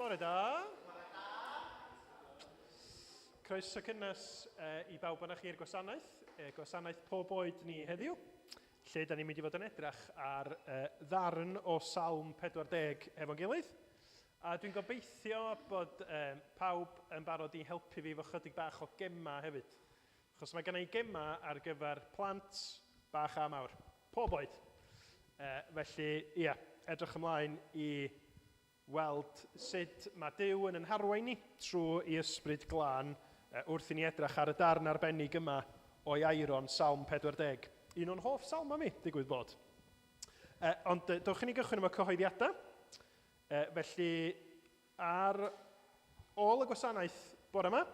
Bore da. Croeso cynnes i bawb yna chi i'r gwasanaeth, gwasanaeth pob oed ni heddiw, lle da ni'n mynd i fod yn edrach ar ddarn o Salm 40 efo'n gilydd. A dwi'n gobeithio bod pawb yn barod i helpu fi efo chydig bach o gemau hefyd. Achos mae genna i gemau ar gyfer plant bach a mawr, pob oed. Felly, ia, edrych ymlaen i weld sut mae Duw yn yn harwain ni trwy ei Ysbryd Glân wrth i ni edrych ar y darn arbennig yma o'i aeron, Salm 40. Un o'n hoff salmau mi, digwydd bod. Ond dewch i ni gychwyn efo cyhoeddiadau. Felly, ar ôl y gwasanaeth bore yma,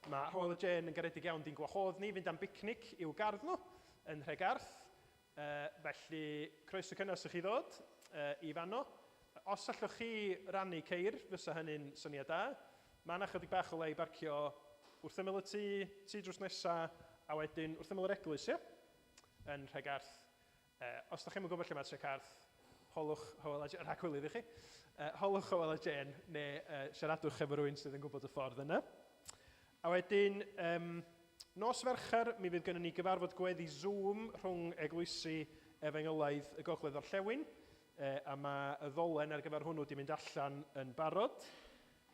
mae Hywel a Jane yn garedig iawn di'n gwahodd ni fynd am bicnic i'w gardd nhw yn Nhregarth. Felly, croeso cynnes i chi ddod i fanno. Os allwch chi rannu ceir, fysa hynny'n syniad da. Mae yna chydig bach o le i barcio wrth ymyl y tŷ, tŷ drws nesa, a wedyn wrth ymyl yr eglwys, ie? Yn Nhregarth. Os da chi'm yn gwybod lle mae Tregarth, holwch Hywel a Jane, rhagwilydd i chi, holwch Hywel a Jane, neu siaradwch efo rhywun sydd yn gwybod y ffordd yna. A wedyn, nos Fercher, mi fydd gynnon ni gyfarfod gweddi Zoom rhwng eglwysi efengylaidd y Gogledd Orllewin, a mae y ddolen ar gyfer hwnnw wedi mynd allan yn barod.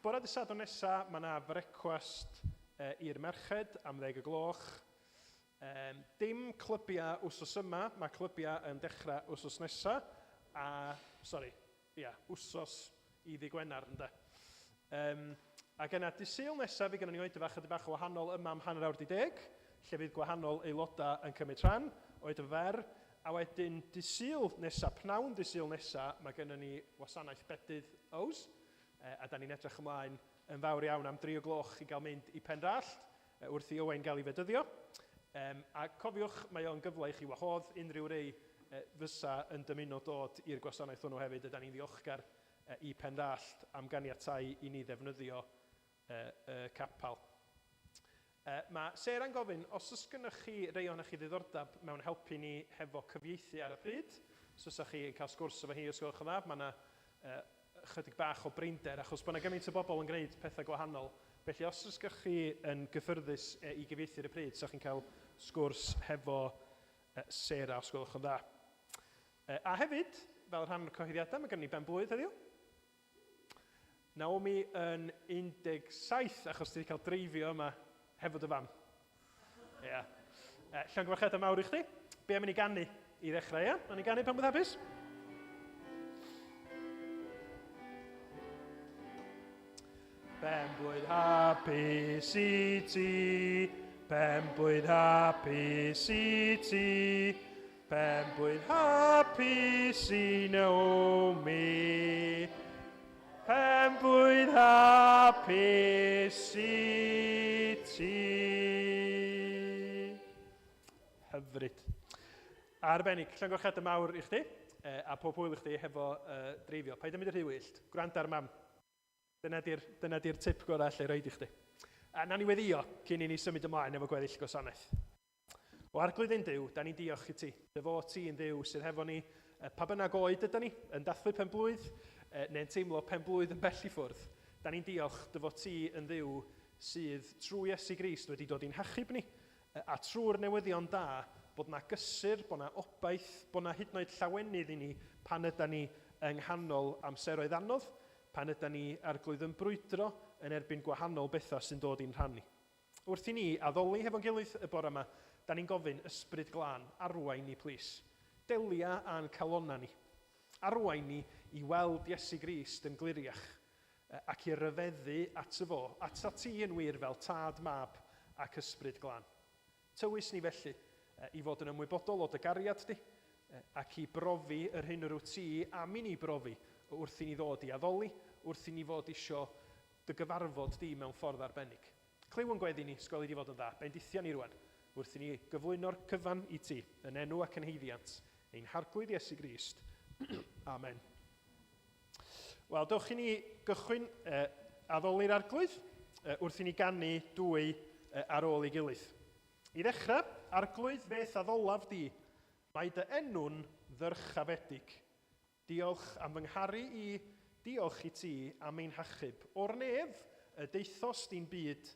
Bore dydd Sadwrn nesa, mae yna frecwast i'r merched am ddeg y gloch. Dim clybiau wsos yma, mae clybiau yn dechrau wsos nesa, a, sori, Ia, wsos i ddy' Gwener, ynde. Yym, ac yna, dy' Sul nesa, fydd gynnon ni oedfa chydig bach yn wahanol yma am hanner awr 'di deg, lle fydd gwahanol aelodau yn cymryd rhan, oedfa fer, a wedyn dy' Sul nesa, pnawn dy' Sul nesa, mae gynnon ni wasanaeth bedydd Ows, a 'dan ni'n edrych ymlaen yn fawr iawn am dri o gloch i gael mynd i Penrallt, wrth i Owain gael ei fedyddio. Um, a cofiwch, mae o'n gyfle i chi wahodd unrhyw rei fysa yn dymuno dod i'r gwasanaeth hwnnw hefyd. Ydan ni'n ddiolchgar i Penrallt am ganiatáu i ni ddefnyddio y capel. Mae Sarah'n gofyn, os oes gennych chi rei ohonoch chi ddiddordeb mewn helpu ni hefo cyfieithu ar y pryd, os fysa chi yn cael sgwrs efo hi os gwelwch yn dda, mae yna chydig bach o brinder achos bod 'na gymaint o bobl yn gwneud pethau gwahanol. Felly os oes gennych chi yn gyffyrddus i gyfieithu ar y pryd, 'sa chi'n cael sgwrs hefo Sarah os gwelwch yn dda. A hefyd, fel rhan o'r cyhoeddiadau, mae gennym ni ben-blwydd heddiw. Naomi yn 17 achos ti wedi cael dreifio yma hefo dy fam. Ia. Yeah. Llongyfarchiadau mawr i chdi. Be am i ni ganu i ddechrau, ia? Nawn ni ganu pan bydd hapus? Ben blwydd hapus i ti, ben blwydd hapus i ti, ben blwydd hapus i Naomi. Pen blwydd hapus i ti. Hyfryd. Arbennig. Llongyfarchiadau mawr i chdi, a pob hwyl i chdi hefo dreifio. Paid â mynd yn rhy wyllt. Gwranda ar mam. Dyna di'r dyna di'r tip gorau alla i roid i chdi. A nawn ni weddïo cyn i ni symud ymlaen efo gweddill y gwasanaeth. O Arglwydd ein Duw, da ni'n diolch i ti. Dy fod ti yn Dduw sydd hefo ni, pa bynnag oed yda ni, yn dathlu pen-blwydd, neu'n teimlo pen-blwydd yn bell i ffwrdd. Da ni'n diolch dy fod ti yn Dduw sydd trwy Iesu Grist wedi dod i'n hachub ni, a trwy'r newyddion da bod 'na gysur, bod 'na obaith, bod 'na hyd yn oed llawenydd i ni pan yda ni yng nghanol amseroedd anodd, pan yda ni, Arglwydd, yn brwydro yn erbyn gwahanol bethau sy'n dod i'n rhan ni. Wrth i ni addoli hefo'n gilydd y bore 'ma, 'da ni'n gofyn, Ysbryd Glân, arwain ni plîs. Delia â'n calonnau ni. Arwain ni i weld Iesu Grist yn gliriach, ac i ryfeddu ato fo, atat ti yn wir fel Tad, Mab ac Ysbryd Glân. Tywys ni felly i fod yn ymwybodol o dy gariad di, ac i brofi yr hyn yr wyt ti am i ni brofi wrth i ni ddod i addoli, wrth i ni fod isio dy gyfarfod di mewn ffordd arbennig. Clyw yn gweddi ni, sgweli di fod yn dda. Bendithia ni rwan, wrth i ni gyflwyno'r cyfan i ti, yn enw ac yn haeddiant ein Harglwydd Iesu Grist. Amen. Wel, dewch i ni gychwyn addoli'r Arglwydd wrth i ni ganu dwy ar ôl ei gilydd. I ddechrau, Arglwydd, fe'th addolaf di, mae dy enw'n ddyrchafedig. Diolch am fy ngharu i Diolch i ti am ein hachub. O'r nef, y deithos di'n byd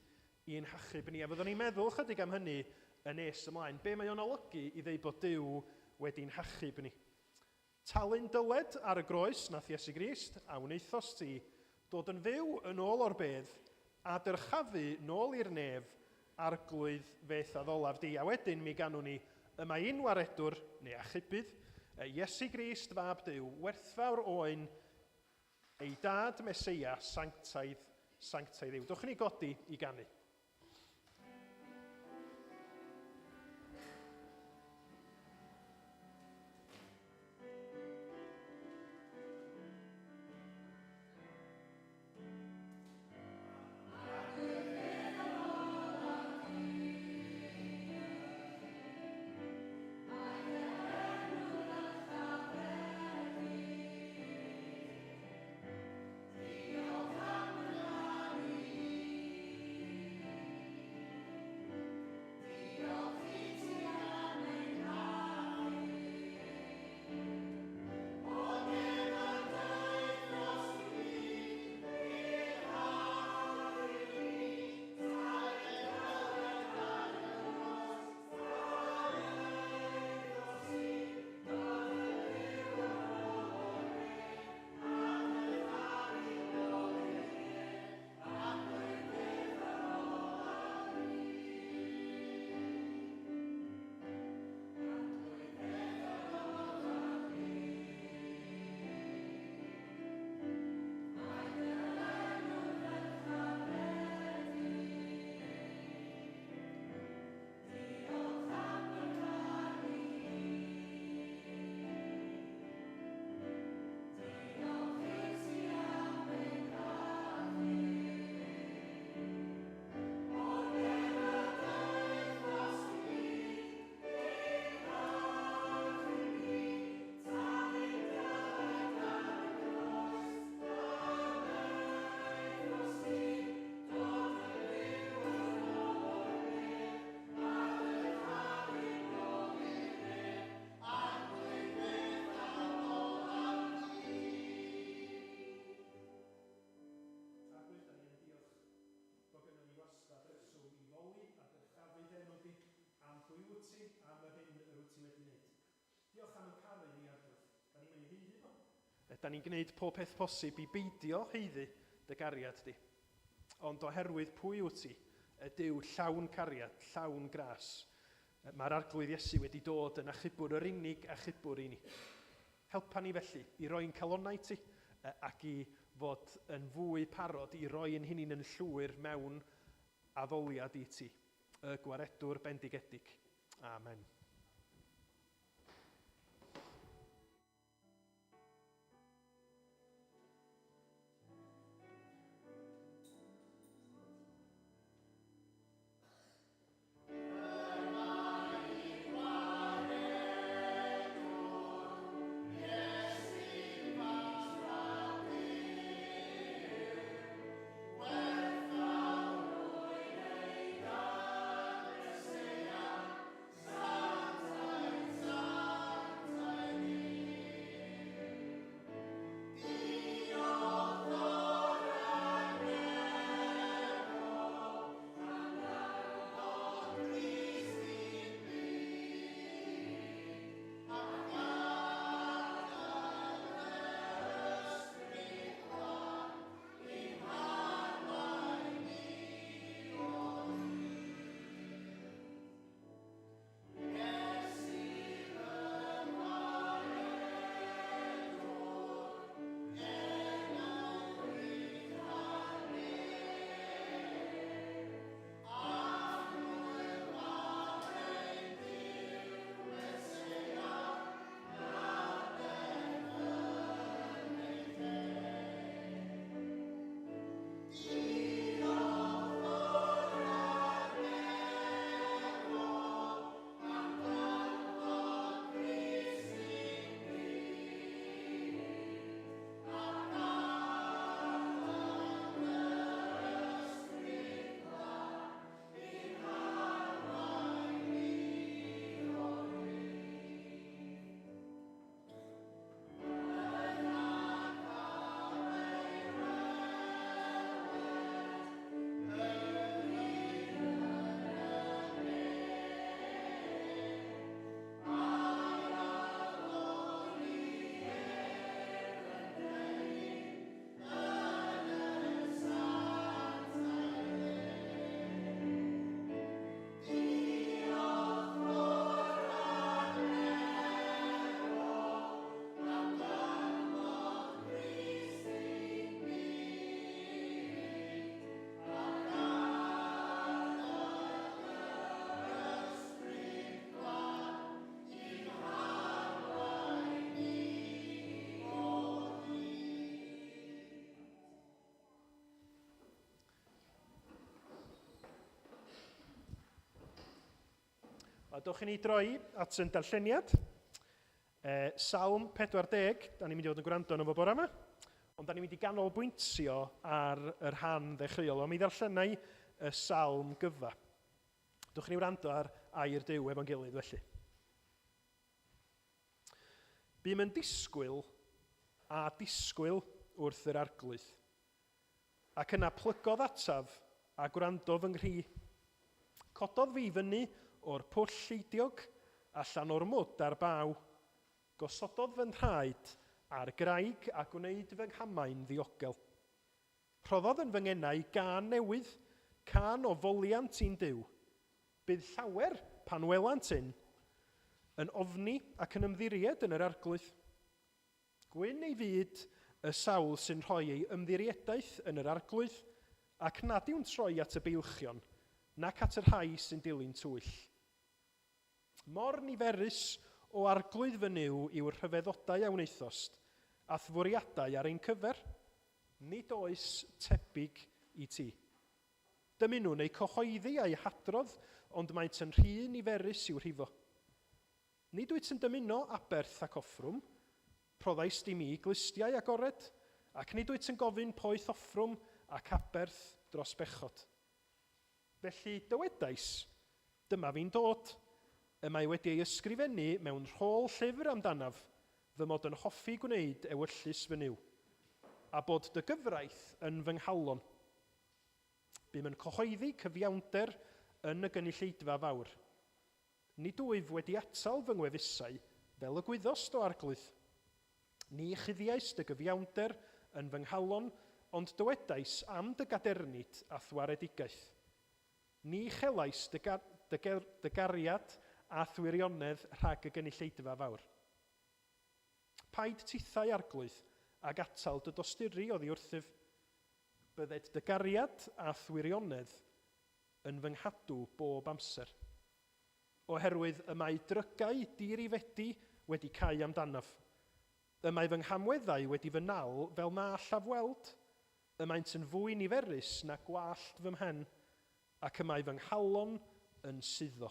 i'n hachub ni. A fyddwn ni'n meddwl chydig am hynny yn nes ymlaen. Be mae o'n olygu i ddeud bod Duw wedi'n hachub ni? Talu'n dyled ar y groes nath Iesu Grist, a wnaethos ti dod yn fyw yn ôl o'r bedd a dyrchafu nôl i'r nef, Arglwydd fe'th addolaf di. A wedyn mi ganwn ni, y mae un waredwr, neu achubydd, Iesu Grist fab Duw, werthfawr oen ei dad Meseia, sanctaidd, sanctaidd yw. Dwch i ni godi i ganu. Arglwydd, da ni yn diolch bod gynnon ni wastad reswm i foli a dyrchafu dy enw di, am pwy wyt ti, am yr hyn yr wyt ti wedi wneud. Diolch am ein caru ni, Arglwydd. Da ni'm yn ei haeddu fo. Da ni'n gwneud pob peth posib i beidio haeddu dy gariad di. Ond oherwydd pwy wyt ti, y Duw llawn cariad, llawn gras, mae'r Arglwydd Iesu wedi dod yn achubwr, yr unig achubwr i ni. Helpa ni felly i roi'n calonnau ti ac i fod yn fwy parod i roi ein hunain yn llwyr mewn addoliad i ti, y Gwaredwr bendigedig. Amen. dewch i ni droi at yn darlleniad. E, Salm 40, da ni'n mynd i fod yn gwrando arno fo bore yma, ond da ni'n mynd i ganolbwyntio ar y rhan ddechreuol. Ond mi ddarllenai y salm gyfa. Dewch i ni wrando ar air Duw efo'n gilydd felly. Bûm yn disgwyl a disgwyl wrth yr arglwydd. Ac yna plygodd ataf a gwrando fy nghri. Cododd fi fyny o'r pwll lleidiog, allan o'r mwd a'r baw. Gosododd fy nhraed ar graig a gwneud fy nghamau'n ddiogel. Rhoddodd yn fy ngenau gân newydd, cân o foliant i'n Duw. Bydd llawer, pan welant hyn, yn ofni ac yn ymddiried yn yr Arglwydd. Gwyn ei fyd y sawl sy'n rhoi ei ymddiriedaeth yn yr Arglwydd, ac nad yw'n troi at y beilchion, nac at y rhai sy'n dilyn twyll. Mor niferus, O Arglwydd fy Nuw, yw'r rhyfeddodau a wnaethost, a'th fwriadau ar ein cyfer. Nid oes tebyg i ti. Dymunwn eu cyhoeddi a'u hadrodd, ond maent yn rhy niferus i'w rhifo. Nid wyt yn dymuno aberth ac offrwm, rhoddais di mi glustiau agored, ac nid wyt yn gofyn poeth offrwm ac aberth dros bechod. Felly dywedais, Dyma fi'n dod, y mae wedi ei ysgrifennu mewn rhôl llyfr amdanaf, fy mod yn hoffi gwneud ewyllys fy Nuw, a bod dy gyfraith yn fy nghalon. Bum yn cyhoeddi cyfiawnder yn y gynulleidfa fawr. Nid wyf wedi atal fy ngwefusau, fel y gwyddost, O Arglwydd. Ni chuddiais dy gyfiawnder yn fy nghalon, ond dywedais am dy gadernid a'th waredigaeth. Ni chelais dy, dy, dy gariad a'th wirionedd rhag y gynulleidfa fawr. Paid tithau, Arglwydd, ag atal dy dosturi oddi wrthyf. Bydded dy gariad a'th wirionedd yn fy nghadw bob amser. Oherwydd y mae drygau dirifedi wedi cau amdanaf. Y mae fy nghamweddau wedi fy nal fel na allaf weld. Y maent yn fwy niferus na gwallt fy mhen, ac y mae fy nghalon yn suddo.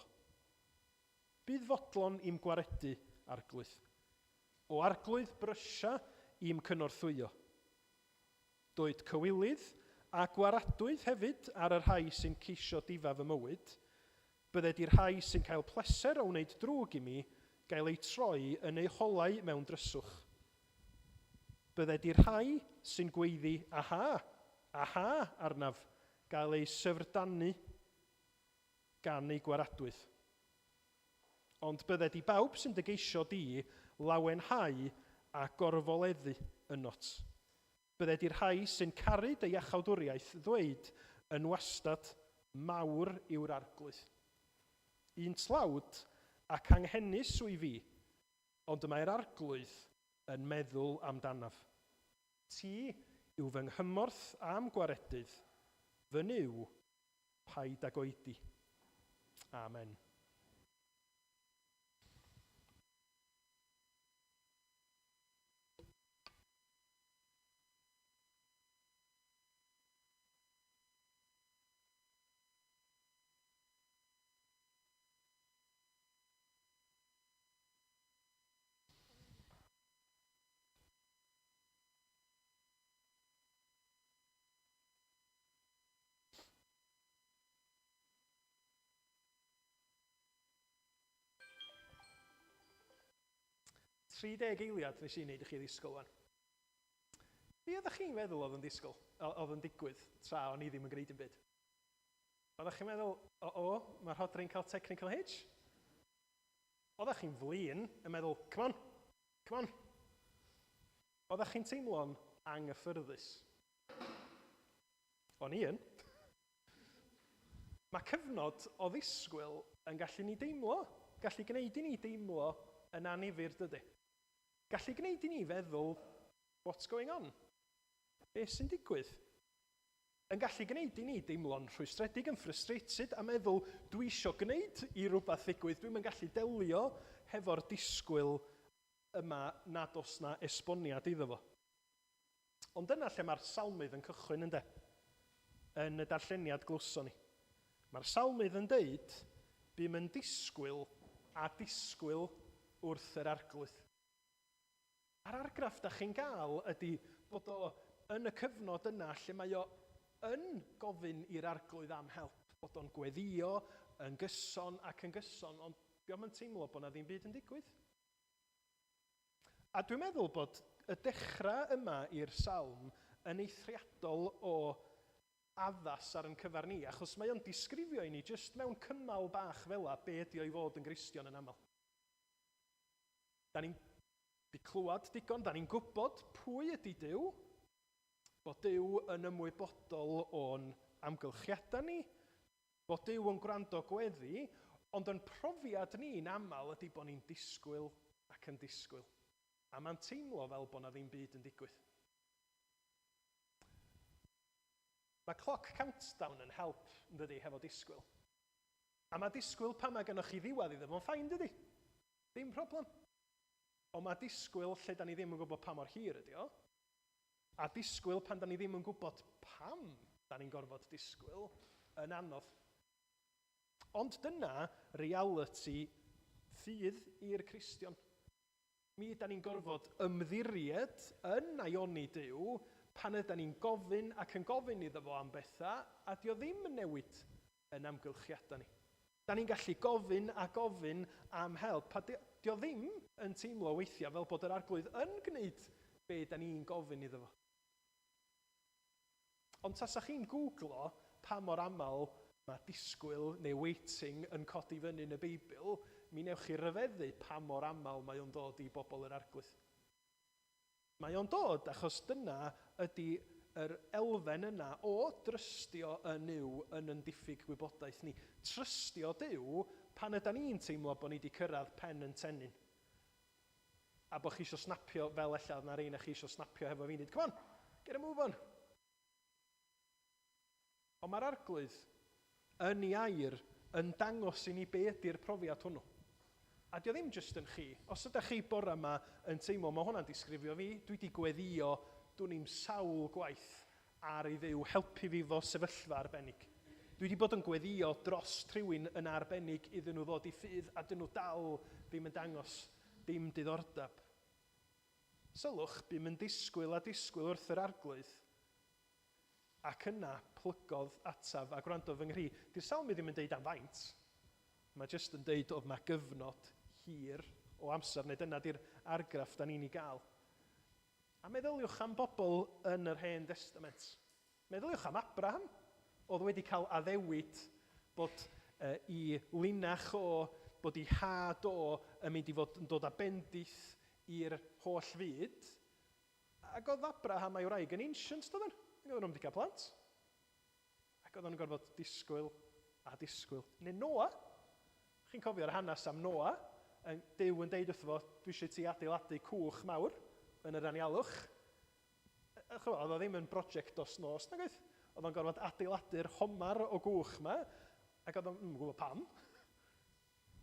Bydd fodlon i'm gwaredu, Arglwydd. O Arglwydd, brysia i'm cynorthwyo. Doed cywilydd a gwaradwydd hefyd ar y rhai sy'n ceisio difa fy mywyd, bydded i'r rhai sy'n cael pleser o wneud drwg i mi gael eu troi yn eu holau mewn dryswch. Bydded i'r rhai sy'n gweiddi 'Aha! Aha! arnaf gael eu syfrdanu gan eu gwaradwydd. Ond bydded i bawb sy'n dy geisio di lawenhau a gorfoleddu ynot. Bydded i'r rhai sy'n caru dy iachawdwriaeth ddweud yn wastad, Mawr yw'r Arglwydd. Un tlawd ac anghenus wy fi, ond y mae'r Arglwydd yn meddwl amdanaf. Ti yw fy nghymorth a'm gwaredydd, fy Nuw, paid ag oedi. Amen. 30 eiliad nes i wneud i chi ddisgwyl wan. Be oeddech chi'n feddwl oedd yn ddisgwyl, oedd yn digwydd tra o'n i ddim yn gwneud dim byd? Oeddech chi'n meddwl, o o, mae Rhodri'n cael technical hitch? Oeddech chi'n flin yn meddwl, come on, come on. Oeddech chi'n teimlo'n anghyffyrddus? O'n i yn. Mae cyfnod o ddisgwyl yn gallu ni deimlo, gallu gwneud i ni deimlo yn annifyr, dydy? Gallu gwneud i ni feddwl, what's going on? Be sy'n digwydd? Yn gallu gwneud i ni deimlo'n rhwystredig, yn frustrated, a meddwl, dwi isio gwneud i rywbeth ddigwydd, dwi'm yn gallu delio hefo'r disgwyl yma nad oes 'na esboniad iddo fo. Ond dyna lle mae'r salmydd yn cychwyn, ynde? Yn y darlleniad glywson ni. Mae'r salmydd yn deud, bum yn disgwyl a disgwyl wrth yr Arglwydd. A'r argraff da chi'n gael ydy bod o yn y cyfnod yna lle mae o yn gofyn i'r Arglwydd am help, bod o'n gweddïo yn gyson ac yn gyson, ond dio'm yn teimlo bod 'na ddim byd yn digwydd. A dwi'n meddwl bod y dechrau yma i'r salm yn eithriadol o addas ar yn cyfer ni, achos mae o'n disgrifio i ni jyst mewn cymal bach fela be ydi o i fod yn Gristion yn aml. Da ni'n 'di clywed digon, da ni'n gwybod pwy ydi Duw, bod Duw yn ymwybodol o'n amgylchiadau ni, bod Duw yn gwrando gweddi, ond yn profiad ni'n aml ydi bod ni'n disgwyl ac yn disgwyl. A mae'n teimlo fel bod 'na ddim byd yn digwydd. Mae cloc countdown yn help, yn dydi, hefo disgwyl. A mae disgwyl pan mae gennoch chi ddiwedd iddo fo'n fine, dydi? Dim problem. Ond mae disgwyl lle da ni ddim yn gwybod pa mor hir ydi o, a disgwyl pan da ni ddim yn gwybod pam da ni'n gorfod disgwyl, yn anodd. Ond dyna realiti ffydd i'r Cristion. Mi ydan ni'n gorfod ymddiried yn aioni Duw pan ydan ni'n gofyn ac yn gofyn iddo fo am bethau, a 'di o ddim yn newid yn amgylchiadau ni. Da ni'n gallu gofyn a gofyn am help, a 'di o ddim yn teimlo weithiau fel bod yr Arglwydd yn gwneud be da ni'n gofyn iddo fo. Ond tasa chi'n gwglo pa mor aml mae disgwyl neu waiting yn codi fyny yn y Beibl, mi newch chi ryfeddu pa mor aml mae o'n dod i bobl yr Arglwydd. Mae o'n dod achos dyna ydy yr elfen yna o drystio yn Nuw yn yn diffyg gwybodaeth ni. Trystio Duw pan ydan ni'n teimlo bod ni 'di cyrraedd pen yn tennyn. A bod chi isio snapio fel ella oedd 'na rei 'na chi isio snapio hefo fi neud come on, get a move on! Ond mae'r Arglwydd, yn ei air, yn dangos i ni be ydy'r profiad hwnnw. A dio ddim jyst yn chi. Os ydych chi bore yma yn teimlo, mae hwnna'n disgrifio fi, dwi wedi gweddïo dwn i'm sawl gwaith ar i Dduw helpu fi fo sefyllfa arbennig. Dwi wedi bod yn gweddïo dros rhywun yn arbennig iddyn nhw ddod i ffydd a dyn nhw dal ddim yn dangos dim diddordeb. Sylwch, bum yn disgwyl a disgwyl wrth yr Arglwydd, ac yna plygodd ataf a gwrando fy nghri. Di'r salmydd ddim yn deud am faint. Mae jyst yn deud oedd 'na gyfnod hir o amser, neu dyna di'r argraff da ni'n ei gael. A meddyliwch am bobl yn yr Hen Destament. Meddyliwch am Abraham, oedd wedi cael addewid bod i linach o, bod i had o yn mynd i fod yn dod â bendith i'r holl fyd. Ac oedd Abraham a'i wraig yn ancient, doedden? Ac oedden nhw'm wedi cael plant. Ac oedden nhw'n gorfod disgwyl a disgwyl. Neu Noa. Chi'n cofio'r hanes am Noa? Yn, Duw yn deud wrtho fo, dwi eisiau ti adeiladu cwch mawr yn yr anialwch. Chymod, oedd o ddim yn brosiect dros nos, nag oedd? Oedd o'n gorfod adeiladu'r homar o gwch yma, ac oedd o'n, yn gwybod pam.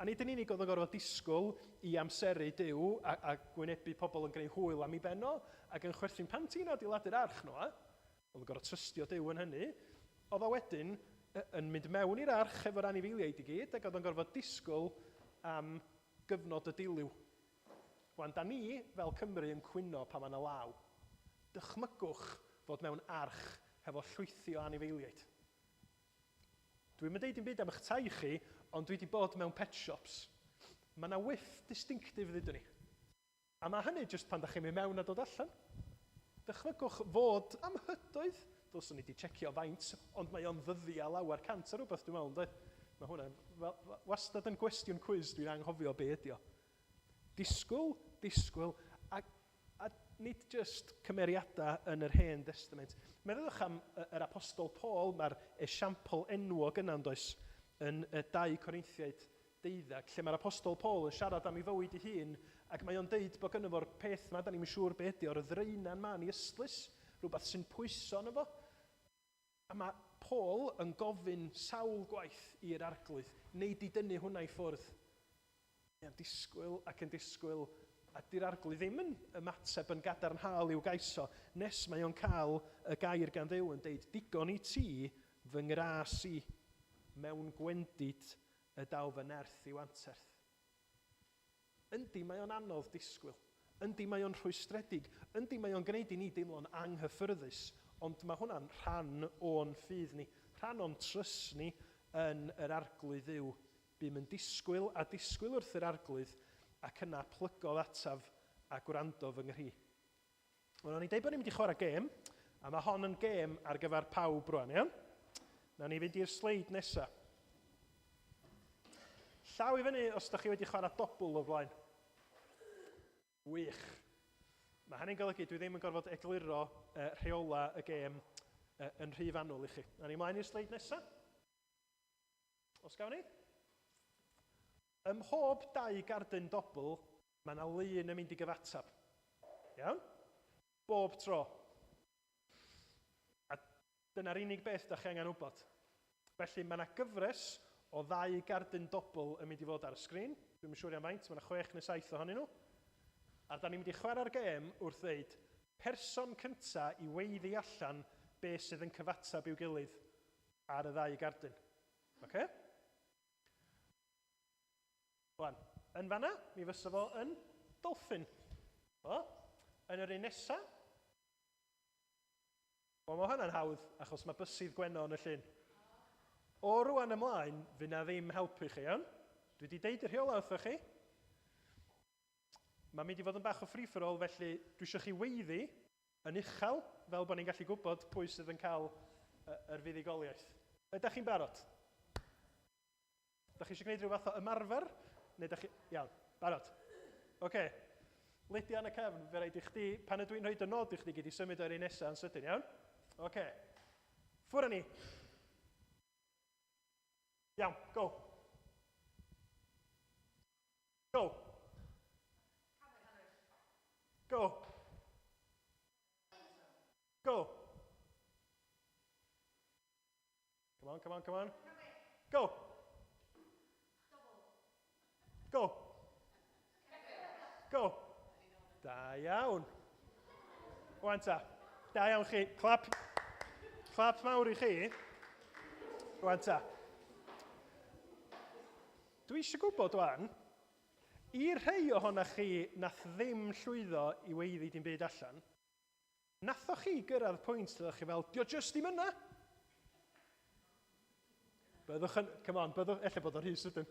A nid yn unig oedd o'n gorfod disgwyl i amseru Duw a, a gwynebu pobl yn gwneud hwyl am ei ben o, ac yn chwerthin, pam ti'n adeiladu'r arch, Noa? Oedd o'n gorfod trystio Duw yn hynny. Oedd o wedyn yn mynd mewn i'r arch efo'r anifeiliaid i gyd, ac oedd o'n gorfod disgwyl am gyfnod y dilyw. Wan, da ni fel Cymry yn cwyno pan mae 'na law. Dychmygwch fod mewn arch hefo llwythi o anifeiliaid. Dwi'm yn deud dim byd am eich tai chi, ond dwi 'di bod mewn pet shops. Mae 'na whiff distinctive ddudwn ni. A mae hynny jyst pan da chi'n mynd mewn a dod allan. Dychmygwch fod am hydoedd, dylswn i 'di checio faint, ond mae o'n ddyddiau lawer, 100 a rhywbeth dwi'n meddwl, yndoedd? Mae hwnna fel, wastad yn gwestiwn cwis, dwi'n anghofio be ydi o. Disgwyl, disgwyl, a A nid jyst cymeriadau yn yr Hen Destament. Meddyliwch am yr Apostol Paul, mae'r esiampl enwog yna, yn does, yn 2 Corinthiaid 12, lle mae'r Apostol Paul yn siarad am ei fywyd ei hun, ac mae o'n deud bod gynno fo'r peth 'ma, da ni'm yn siŵr be ydi o'r ddraenan 'ma yn ei ystlys, rhywbeth sy'n pwyso arno fo. A mae Paul yn gofyn sawl gwaith i'r Arglwydd, wnei di dynnu hwnna i ffwrdd? Mae o'n disgwyl ac yn disgwyl, a 'di'r Arglwydd ddim yn ymateb yn gadarnhaol i'w gais o, nes mae o'n cael y gair gan Dduw yn deud, Digon i ti fy ngras i, mewn gwendid y daw fy nerth i'w anterth. Yndi, mae o'n anodd disgwyl. Yndi, mae o'n rhwystredig. Yndi, mae o'n gwneud i ni deimlo'n anghyffyrddus. Ond mae hwnna'n rhan o'n ffydd ni, rhan o'n trust ni yn yr Arglwydd Dduw. Bûm yn disgwyl a disgwyl wrth yr Arglwydd, ac yna plygodd ataf a gwrando fy nghri. Wel, o'n i'n deud bod ni'n mynd i chwarae gêm, a mae hon yn gêm ar gyfer pawb rwan, iawn? Nawn ni fynd i'r sleid nesa. Llaw i fyny os da chi wedi chwarae dobl o'r blaen. Wych. Mae hynny'n golygu dwi ddim yn gorfod egluro rheola y gêm yn rhy fanwl i chi. Nawn ni mlaen i'r sleid nesa. Os gawn ni? Ym mhob dau gardyn dobl, mae yna lun yn mynd i gyfateb. Iawn? Bob tro. A dyna'r unig beth da chi angen wybod. Felly mae yna gyfres o ddau gardyn dobl yn mynd i fod ar y sgrin. Dwi'm yn siŵr iawn faint, mae yna 6 neu 7 ohonyn nhw. A da ni'n mynd i chwarae'r gêm wrth ddeud person cynta i weiddi allan be sydd yn cyfateb i'w gilydd ar y ddau gardyn. Oce? Wan, yn fanna, mi fysa fo yn dolffin. O, yn yr un nesa, wel, mae hwnna'n hawdd, achos mae bysydd Gwenno yn y llun. O rwan ymlaen, fy na ddim helpu chi, iawn? Dwi wedi deud y rheolau wrthoch chi. Mae'n mynd i fod yn bach o free-for-all, felly dwi eisiau chi weiddi yn uchel, fel bod ni'n gallu gwybod pwy sydd yn cael yr fuddugoliaeth. Ydych chi'n barod? Ydych chi eisiau gwneud rhyw fath o ymarfer? Neu ydych chi... Iawn, barod. Oce. Okay. Lydia yn y cefn, fe raid i chdi, pan ydw i'n rhoi dy nod i chdi, gyd i symud o'r un nesaf yn sydyn, iawn? Oce. Okay. Ffwrdd â ni. Iawn, go. Go. Go. Go. Come on, come on, come on. Go. Go. Go. Da iawn. Wan ta. Da iawn chi. Clap. Clap mawr i chi. Wan ta. Dwi eisiau gwybod wan, i'r rhai ohonoch chi nath ddim llwyddo i weiddi dim byd allan, Nathoch chi gyrraedd pwynt lle chi fel, dio just ddim yna? Byddwch yn, come on, byddwch, ella bod o'n rhy sydyn.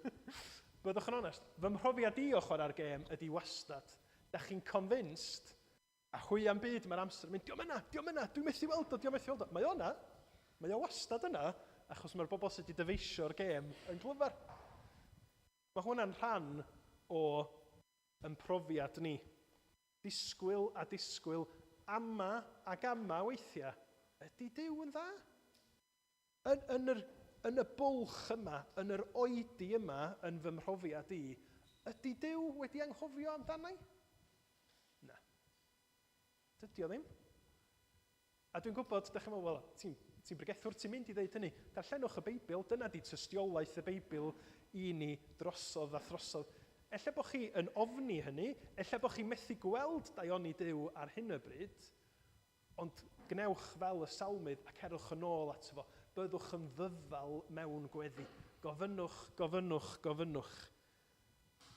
Byddwch yn onest, fy mhrofiad i o chwarae'r gêm ydy wastad. Da chi'n convinced, a hwy am byd mae'r amser yn mynd, diom yna, diom yna, dwi'n methu weld o, diom methu weld o. Mae o yna, mae o wastad yna, achos mae'r bobl sydd wedi dyfeisio'r gêm yn glyfar. Mae hwnna'n rhan o yn profiad ni. Disgwyl a disgwyl, ama ac ama weithiau, ydy Duw yn dda? Yn, yn, yr, yn y bwlch yma, yn yr oedi yma, yn fy mhrofiad i, ydy Duw wedi anghofio amdanai? Na. Dydy o ddim. A dwi'n gwybod, da chi'n meddwl, wel, ti'n ti bregethwr, ti'n mynd i ddeud hynny. Darllenwch y Beibl, dyna di tystiolaeth y Beibl i ni drosodd a throsodd. Ella bod chi yn ofni hynny, ella bod chi'n methu gweld daioni Duw ar hyn o bryd, ond gwnewch fel y salmydd a cerwch yn ôl ato fo. Byddwch yn ddyfal mewn gweddi. Gofynnwch, gofynnwch, gofynnwch.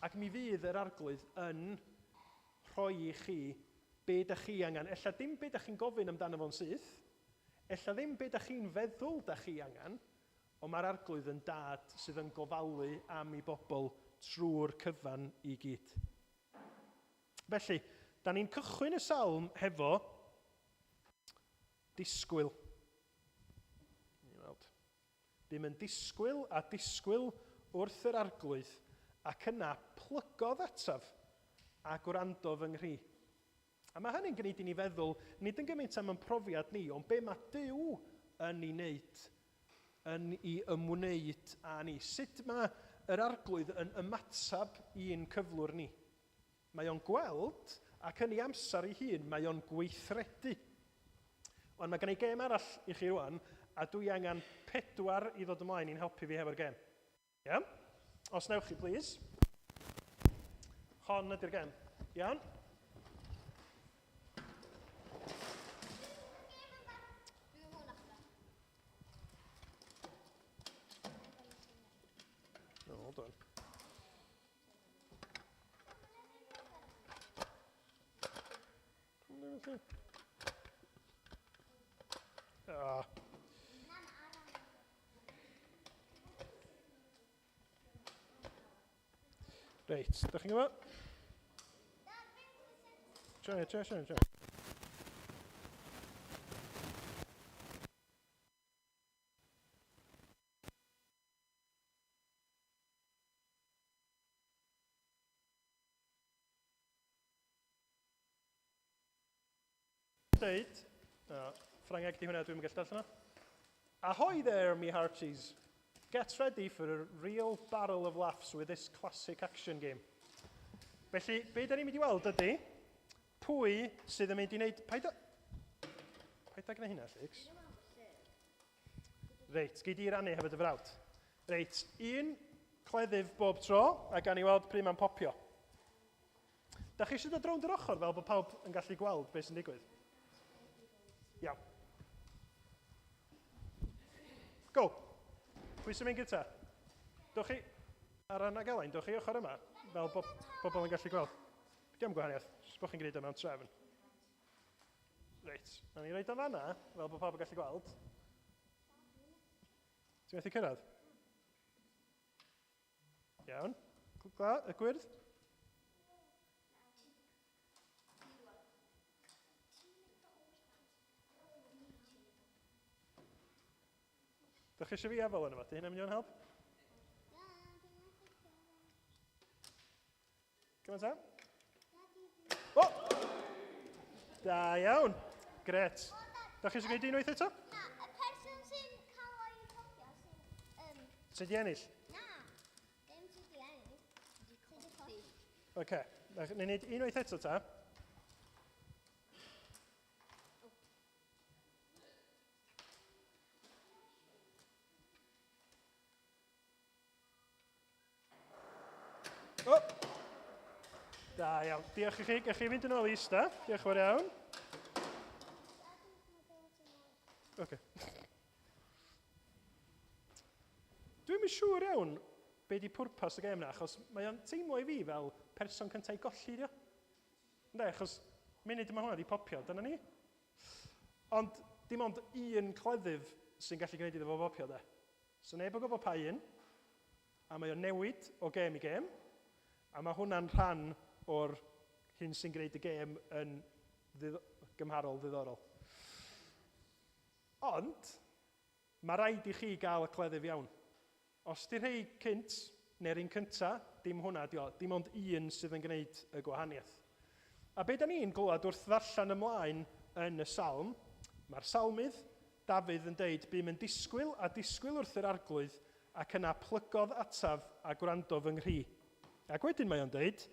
Ac mi fydd yr Arglwydd yn rhoi i chi be da chi angen. Ella dim be da chi'n gofyn amdano fo'n syth, ella ddim be da chi'n feddwl da chi angen, ond mae'r Arglwydd yn dad sydd yn gofalu am ei bobl trwy'r cyfan i gyd. Felly, da ni'n cychwyn y salm hefo disgwyl. Ni weld. Bum yn disgwyl a disgwyl wrth yr Arglwydd, ac yna plygodd ataf a gwrando fy nghri. A mae hynny'n gwneud i ni feddwl, nid yn gymaint am ein profiad ni, ond be mae Duw yn ei wneud, yn ei ymwneud â ni. Sut mae yr Arglwydd yn ymateb i'n cyflwr ni? Mae o'n gweld, ac yn ei amser ei hun, mae o'n gweithredu. Wan, mae gen i gêm arall i chi rwan, a dwi angen 4 i ddod ymlaen i'n helpu fi hefo'r gêm. Iawn? Os newch chi, please. Hon ydy'r gêm. Iawn? Oh, hold on. Dwi'n Ah. Reit, da chi'n gwybod? Try, try, try, try. Deud, Ffrangeg di hwnna, dwi'n gallu darllen o. Ahoy there, me hearties. Get ready for a real barrel of laughs with this classic action game. Felly, be da ni'n mynd i weld ydy, pwy sydd yn mynd i wneud... Paid a... Paid a gwneud hynna, Llex. Reit, gei di rannu hefo dy frawd. Reit, un cleddyf bob tro, a gan i weld pryd mae'n popio. Da chi eisiau dod rownd yr ochr fel bod pawb yn gallu gweld beth sy'n digwydd? Iawn. Go! Pwy sy'n mynd gyda? Dwch chi, ar ran ag Elain, dwch chi ochr yma, fel bod pobl yn gallu gweld. Diolch gwahaniaeth, jyst bod chi'n gwneud o mewn trefn. Reit, na ni roed o fanna, fel bod pawb yn gallu gweld. Ti'n methu cyrraedd? Iawn. Gla, y gwyrdd? Dych chi eisiau fi afel yna fo? Di hynny'n mynd i fod yn help? Come on, Sam. O! Da iawn. Gret. Da chi eisiau gwneud unwaith eto? Na, y person sy'n cael o'i cofio sy'n... Um, Sydd di ennill? Na, ddim sydd di ennill. Sydd di colli. Oce. Okay. Ni'n gwneud unwaith eto ta. O! Da iawn. Diolch i chi. Gallwch chi fynd yn ôl i ista. Diolch yn fawr iawn. Oce. Dwi'm yn siŵr iawn be di pwrpas y gêm na, achos mae o'n teimlo i fi fel person cyntaf i golli, dio. Ynde, achos munud yma hwnna di popio, dyna ni. Ond dim ond un cleddyf sy'n gallu gwneud iddo fo bopio, de. So neb yn gwybod pa un, a mae o'n newid o gêm i gêm, a mae hwnna'n rhan o'r hyn sy'n gwneud y gêm yn gymharol ddiddorol. Ond, mae rhaid i chi gael y cleddyf iawn. Os di rhei cynt, neu'r un cynta, dim hwnna di o, dim ond un sydd yn gwneud y gwahaniaeth. A be da ni'n glywed wrth ddarllen ymlaen yn y salm, mae'r salmydd Dafydd yn deud, bum yn disgwyl a disgwyl wrth yr arglwydd, ac yna plygodd ataf a gwrando fy nghri. Ac wedyn mae o'n deud,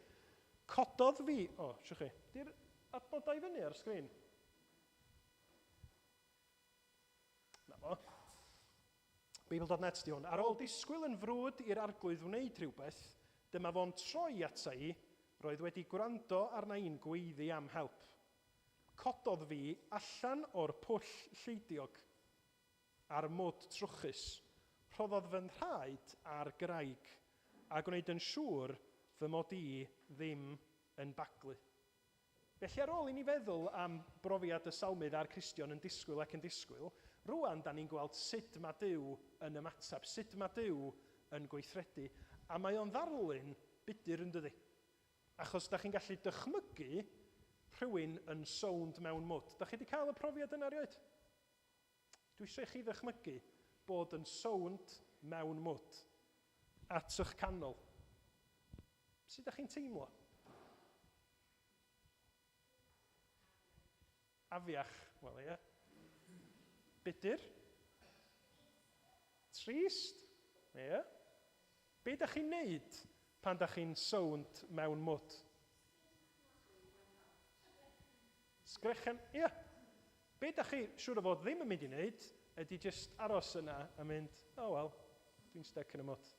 cododd fi... O, siwch chi, di'r adnodau i fyny ar sgrin? Na fo. Beibl.net di hwn. Ar ôl disgwyl yn frwd i'r arglwydd wneud rhywbeth, dyma fo'n troi ata i, roedd wedi gwrando arna i'n gweiddi am help. Cododd fi allan o'r pwll lleidiog a'r mwd trwchus, rhoddodd fy nhraed ar graig, a gwneud yn siŵr fy mod i ddim yn baglu. Felly ar ôl i ni feddwl am brofiad y salmydd a'r Cristion yn disgwyl ac yn disgwyl, rwan da ni'n gweld sut mae Duw yn ymateb, sut mae Duw yn gweithredu, a mae o'n ddarlun budur yn dydi? Achos da chi'n gallu dychmygu rhywun yn sownd mewn mwd. Da chi wedi cael y profiad yna erioed? Dwi eisiau i chi ddychmygu bod yn sownd mewn mwd at eich canol. Sut da chi'n teimlo? Afiach, wel ie. Budur? Trist? Ie. Be da chi'n neud pan da chi'n sownd mewn mwd? Sgrechen, ie. Be da chi siŵr o fod ddim yn mynd i wneud ydy jyst aros yna a mynd, oh well, dwi'n stuck yn y mwd.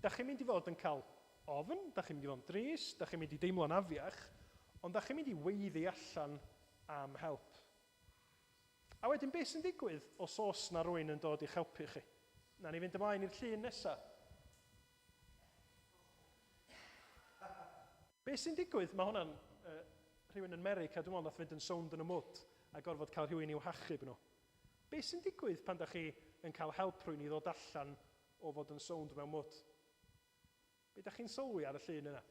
Da chi'n mynd i fod yn cael ofn, da chi'n mynd i fod yn drist, da chi'n mynd i deimlo'n afiach, ond da chi'n mynd i weiddi allan am help. A wedyn beth sy'n digwydd os oes na rwy'n yn dod i'ch helpu chi? Na ni fynd ymlaen i'r llun nesaf. Be sy'n digwydd? Mae hwnna'n Rhywun yn America, dwi'n meddwl, nath fynd yn sownd yn y mwd a gorfod cael rhywun i'w hachub nhw. Be sy'n digwydd pan da chi yn cael help rhywun i ddod allan o fod yn sownd mewn mwd? Be da chi'n sylwi ar y llun yna?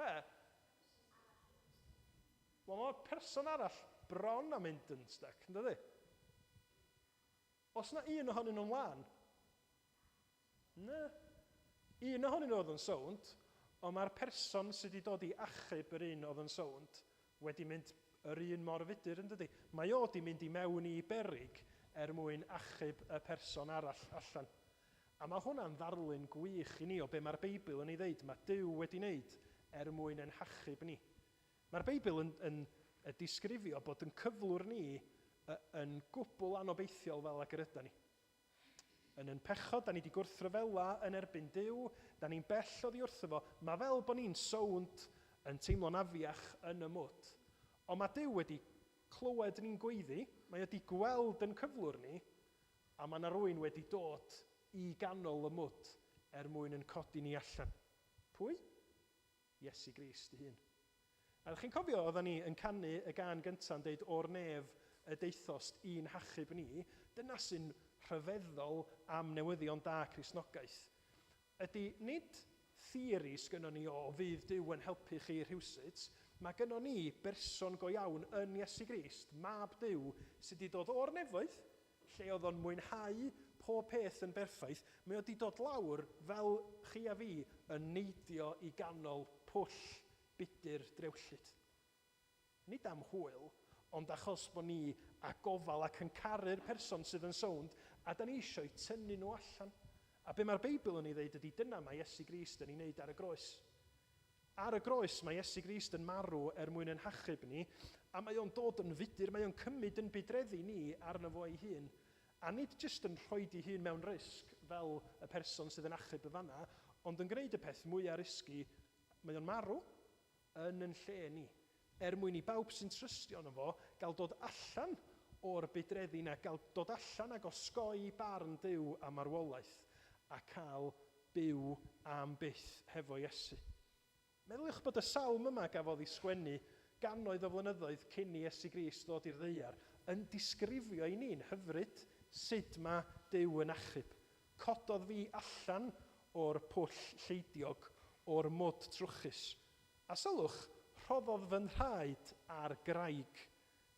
Be? Wel, mae person arall bron am mynd yn stuck, yn dydi? Os na un ohonyn nhw'n lân? Na. Un ohonyn nhw oedd yn sownd, ond mae'r person sydd wedi dod i achub yr un oedd yn sownd wedi mynd yr un mor fudur, yn dydi? Mae o wedi mynd i mewn i berig er mwyn achub y person arall allan. A mae hwnna'n ddarlun gwych i ni o be mae'r Beibl yn ei ddeud, mae Duw wedi wneud er mwyn ein hachub ni. Mae'r Beibl yn disgrifio bod yn cyflwr ni yn gwbl anobeithiol fel ag yr ydan ni. Yn ein pechod, da ni wedi gwrthryfela yn erbyn Duw, da ni'n bell oddi wrtho fo. Mae fel bod ni'n sownd yn teimlo'n afiach yn y mwd. Ond mae Duw wedi clywed ni'n gweiddi, mae wedi gweld yn cyflwr ni, a mae yna rywun wedi dod i ganol y mwd er mwyn yn codi ni allan. Pwy? Iesu Grist ei hun. A ydych chi'n cofio, oedden ni yn canu y gân gyntaf yn deud o'r nef y deuthost i'n hachub ni, dyna sy'n rhyfeddol am newyddion da Cristnogaeth. Ydy nid theori sgynnon ni o fydd Duw yn helpu chi rhywsut, mae gynnon ni berson go iawn yn Iesu Grist, mab Duw, sydd wedi dod o'r nefoedd, lle oedd o'n mwynhau pob peth yn berffaith, mae o wedi dod lawr fel chi a fi yn neidio i ganol pwll budur drewllyd. Nid am hwyl, ond achos bod ni a gofal ac yn caru'r person sydd yn sownd, a da ni eisiau tynnu nhw allan. A be mae'r Beibl yn ei ddeud ydy dyna mae Iesu Grist yn ei wneud ar y groes. Ar y groes mae Iesu Grist yn marw er mwyn ein hachub ni, a mae o'n dod yn fudur, mae o'n cymryd yn budreddi ni arno fo ei hun. A nid jyst yn rhoi ei hun mewn risg fel y person sydd yn achub y fanna, ond yn gwneud y peth mwyaf risky, mae o'n marw yn yn lle ni. Er mwyn i bawb sy'n trystio yno fo gael dod allan o'r budreddi na, gael dod allan ac osgoi barn Duw a marwolaeth a cael byw am byth hefo Iesu. Meddyliwch bod y salm yma gafodd ei sgwennu gannoedd o flynyddoedd cyn i Iesu Grist ddod i'r ddaear yn disgrifio i ni'n hyfryd sut mae Duw yn achub. Cododd fi allan o'r pwll lleidiog, o'r mwd trwchus. A sylwch, rhoddodd fy nhraed ar graig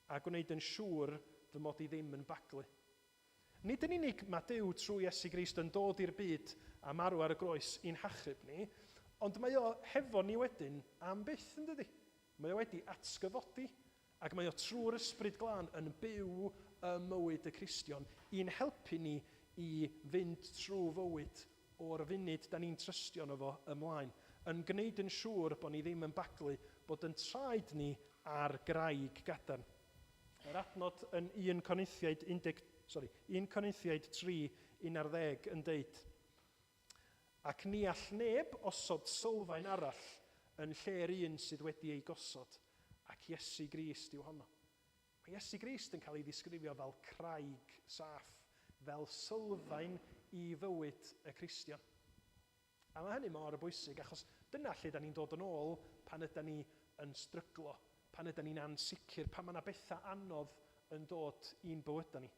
a gwneud yn siŵr fy mod i ddim yn baglu. Nid yn unig mae Duw trwy Iesu Grist yn dod i'r byd a marw ar y groes i'n hachub ni, ond mae o hefo ni wedyn am byth, yn dydi? Mae o wedi atgyfodi, ac mae o trwy'r Ysbryd Glân yn byw ym mywyd y Cristion i'n helpu ni i fynd trwy fywyd o'r funud da ni'n trystio yno fo ymlaen, yn gwneud yn siŵr bod ni ddim yn baglu, bod yn traed ni ar graig gadarn. Yr adnod yn 1 Corinthiaid 1, sorry, 1 Corinthiaid 3, 11 yn deud, ac ni all neb osod sylfaen arall yn lle'r un sydd wedi ei gosod, ac Iesu Grist yw honno. Mae Iesu Grist yn cael ei ddisgrifio fel craig saff, fel sylfaen i fywyd y Cristion. A mae hynny mor bwysig, achos dyna lle da ni'n dod yn ôl pan yda ni yn stryglo, pan yda ni'n ansicr, pan mae yna bethau anodd yn dod i'n bywydau ni.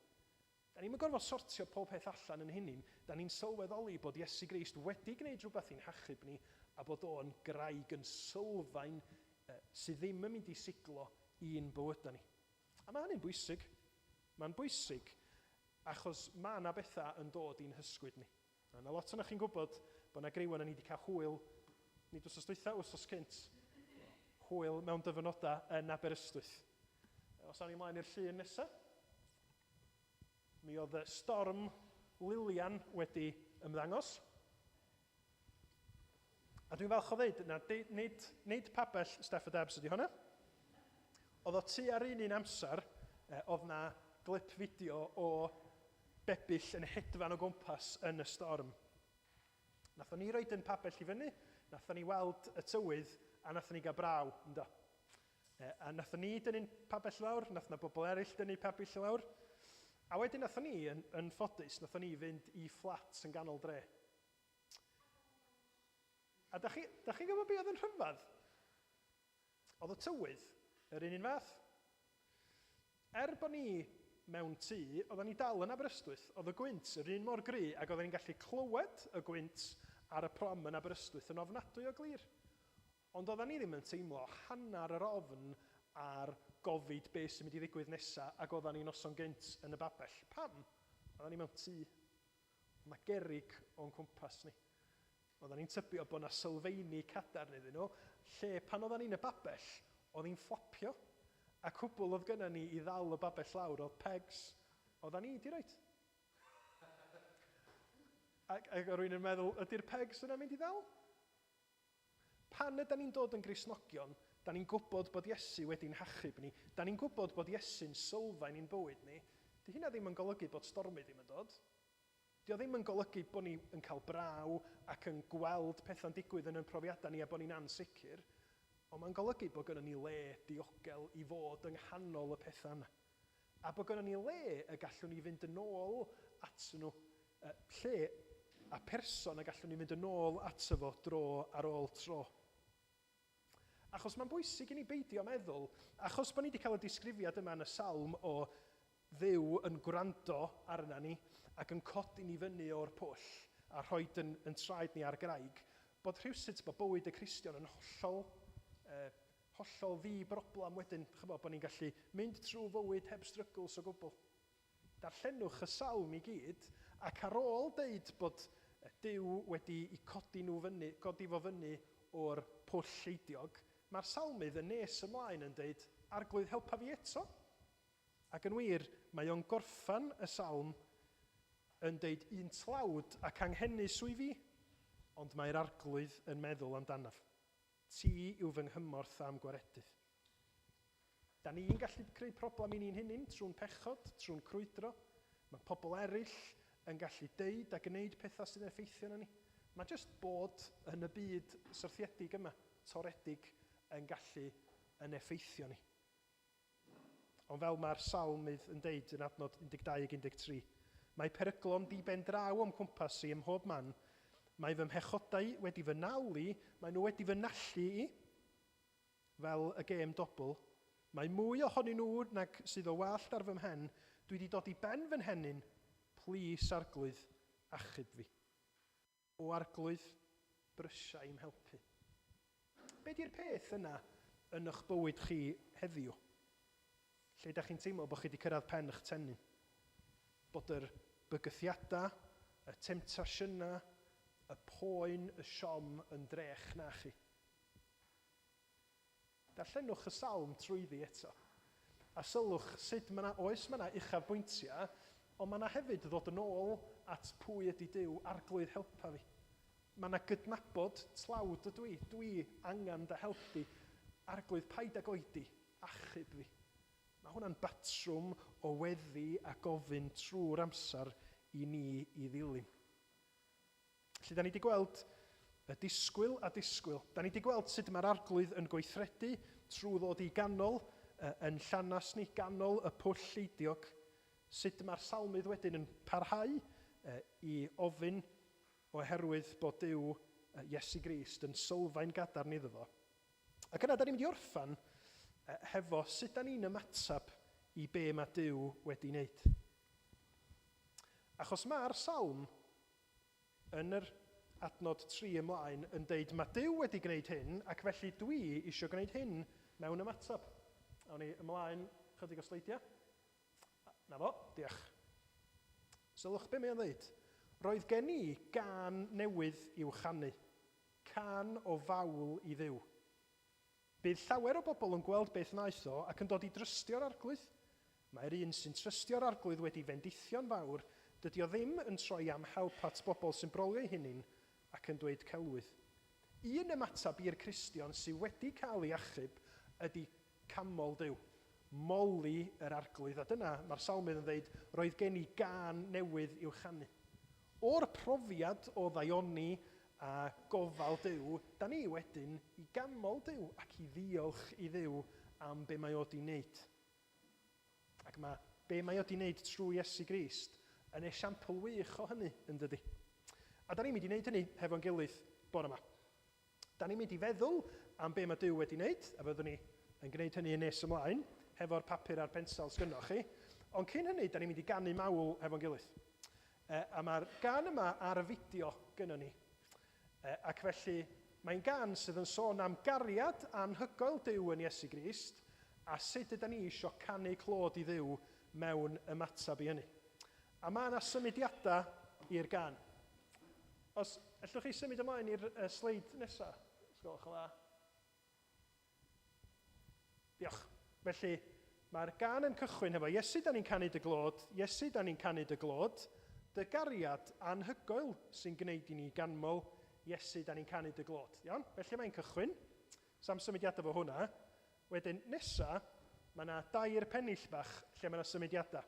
Da ni'n gorfod sortio pob peth allan yn hunain, da ni'n sylweddoli bod Iesu Grist wedi gwneud rhywbeth i'n hachub ni a bod o'n graig yn sylfaen sydd ddim yn mynd i siglo i'n bywydau ni. A mae hynny'n bwysig. Mae'n bwysig achos mae yna bethau yn dod i'n hysgwyd ni. A yna lot o'na chi'n gwybod bod yna griwan ni wedi cael hwyl, nid wrthos dwytha, wrthos cynt, hwyl mewn dyfynodau yn Aberystwyth. Os awn ni ymlaen i'r llun nesaf, mi oedd y storm Lilian wedi ymddangos. A dwi'n falch o ddeud, na, nid pabell Steff a Debs ydy hwnna. Oedd o tua'r un amser, oedd na glip fideo o bebyll yn hedfan o gwmpas yn y storm. Nathon ni roid yn pabell i fyny, nathon ni weld y tywydd, a nathon ni gael braw, ynddo. A nathon ni dynnu'n pabell lawr, nath na bobl eraill dynnu pabell lawr. A wedyn nathon ni, yn ffodus, nathon ni fynd i fflat yn ganol dre. A da chi'n gwybod beth oedd yn rhyfedd? Oedd y tywydd yr un un fath. Er bod ni mewn tŷ, oedden ni dal yn Aberystwyth, oedd y gwynt yr un mor gry ac oedden ni'n gallu clywed y gwynt ar y prom yn Aberystwyth yn ofnadwy o glir. Ond oedden ni ddim yn teimlo hanner yr ofn a'r gofid beth sy'n mynd i ddigwydd nesaf ac oedden ni noson gynt yn y babell. Pam? Oedden ni mewn tŷ. Mae gerig o'n cwmpas ni. Oedden ni'n tybio bod yna sylfeini cadarn iddyn nhw, lle pan oedden ni'n y babell, oedd hi'n fflapio. A cwbl oedd gynna ni i ddal y babell lawr oedd pegs. Oedden ni di roed. Ac oedd rhywun yn meddwl, ydy'r pegs yna mynd i ddal? Pan ydy ni'n dod yn Gristnogion, da ni'n gwybod bod Iesu wedi'n hachub ni, da ni'n gwybod bod Iesu'n sylfaen i'n bywyd ni, di hynna ddim yn golygu bod stormy ddim yn dod. Di o ddim yn golygu bod ni yn cael braw ac yn gweld pethau'n digwydd yn ein profiadau ni a bod ni'n ansicr, ond mae'n golygu bod gynnon ni le diogel i fod yng nghanol y pethau yna. A bod gynnon ni le y gallwn ni fynd yn ôl at nhw, lle a person y gallwn ni fynd yn ôl ato fo dro ar ôl tro. Achos mae'n bwysig i ni beidio meddwl, achos bod ni wedi cael y disgrifiad yma yn y salm o Dduw yn gwrando arna ni ac yn codi ni fyny o'r pwll a rhoi yn traed ni ar graig, bod rhywsut bod bywyd y Cristion yn hollol ddi-broblem wedyn, chymod, bod ni'n gallu mynd trwy fywyd heb struggles o gwbl. Darllenwch y salm i gyd, ac ar ôl deud bod Duw wedi i codi nhw fyny, codi fo fyny o'r pwll lleidiog, mae'r salmydd yn nes ymlaen yn deud, Arglwydd, helpa fi eto. Ac yn wir, mae o'n gorffan y salm yn deud un tlawd ac anghenus wyf fi, ond mae'r Arglwydd yn meddwl amdanaf. Ti yw fy nghymorth a'm gwaredydd. Da ni'n gallu creu problem i ni'n hunain trwy'n pechod, trwy'n crwydro. Mae pobl eraill yn gallu deud a gwneud pethau sydd yn effeithio arnon ni. Mae jyst bod yn y byd syrthiedig yma, toredig, yn gallu yn effeithio ni. Ond fel mae'r salmydd yn deud yn adnod 12 ac 13, mae peryglon di-ben draw o'm cwmpas i ym mhob man, mae fy mhechodau wedi fy nal i, mae nhw wedi fy nallu i, fel y gêm dobl, mae mwy ohonyn nhw nag sydd o wallt ar fy mhen, dwi wedi dod i ben fy nhenyn, plîs Arglwydd, achub fi. O Arglwydd, brysia i'm helpu. Be di'r peth yna yn eich bywyd chi heddiw? Lle ydych chi'n teimlo bod chi wedi cyrraedd pen eich tennyn? Bod yr bygythiadau, y temtasiynau, y poen, y siom yn drech na chi. Darllenwch y salm trwyddi eto. A sylwch sut mae 'na, oes mae 'na uchafbwyntiau, ond mae 'na hefyd ddod yn ôl at pwy ydy Duw, Arglwydd helpa fi. Mae 'na gydnabod tlawd ydw i, dwi angen dy help di, Arglwydd paid ag oedi, achub fi. Mae hwnna'n batrwm o weddi a gofyn trwy'r amser i ni i ddilyn. Felly, da ni wedi gweld y disgwyl a disgwyl. Da ni wedi gweld sut mae'r Arglwydd yn gweithredu trwy ddod i ganol yn llanas ni, ganol y pwll lleidiog. Sut mae'r salmydd wedyn yn parhau i ofyn oherwydd bod Duw Iesu Grist yn sylfaen gadarn iddo fo. Ac yna, da ni'n mynd i orffan hefo sut da ni'n ymateb i be mae Duw wedi wneud. Achos mae'r salm yn yr adnod 3 ymlaen yn deud mae Duw wedi gwneud hyn ac felly dwi eisiau gwneud hyn mewn ymateb. Awn ni ymlaen chydig o sleidiau. Na fo, diolch. Sylwch be mae o'n dweud. Roedd gen i gân newydd i'w chanu, cân o fawl i Dduw. Bydd llawer o bobl yn gweld beth wnaeth o ac yn dod i drystio'r Arglwydd. Mae'r un sy'n trystio'r Arglwydd wedi fendithio'n fawr, dydy o ddim yn troi am help at bobl sy'n brolio eu hunain ac yn dweud celwydd. Un ymateb i'r Cristion sydd wedi cael ei achub ydy canmol Duw, moli yr Arglwydd. A dyna mae'r salmydd yn dweud, roedd gen i gân newydd i'w chanu. O'r profiad o ddaioni a gofal Duw, da ni wedyn i ganmol Duw ac i ddiolch i Dduw am be mae o di wneud. Ac mae be mae o di wneud trwy Iesu Grist yn esiampl wych o hynny, yn dydy. A da ni'n mynd i wneud hynny hefo'n gilydd bore yma. Da ni'n mynd i feddwl am be mae Duw wedi wneud, a fyddwn ni yn gwneud hynny yn nes ymlaen, hefo'r papur a'r pensel sgynnoch chi. Ond cyn hynny, da ni'n mynd i ganu mawl hefo'n gilydd. E, a mae'r gan yma ar y fideo gynnon ni. E, ac felly, mae'n gan sydd yn sôn am gariad anhygoel Duw yn Iesu Grist, a sut ydy ni eisiau canu clod i Dduw mewn ymateb i hynny. A mae yna symudiadau i'r gan. Os allwch chi symud ymlaen i'r sleid nesaf, os gwelwch yn dda. Diolch. Felly, mae'r gan yn cychwyn hefo Iesu, da ni'n canu dy glod, Iesu, da ni'n canu dy glod, dy gariad anhygoel sy'n gwneud i ni ganmol, Iesu, da ni'n canu dy glod. Iawn? Felly mae'n cychwyn. Sam symudiadau fo hwnna. Wedyn, nesa, mae yna dair pennill bach lle mae yna symudiadau.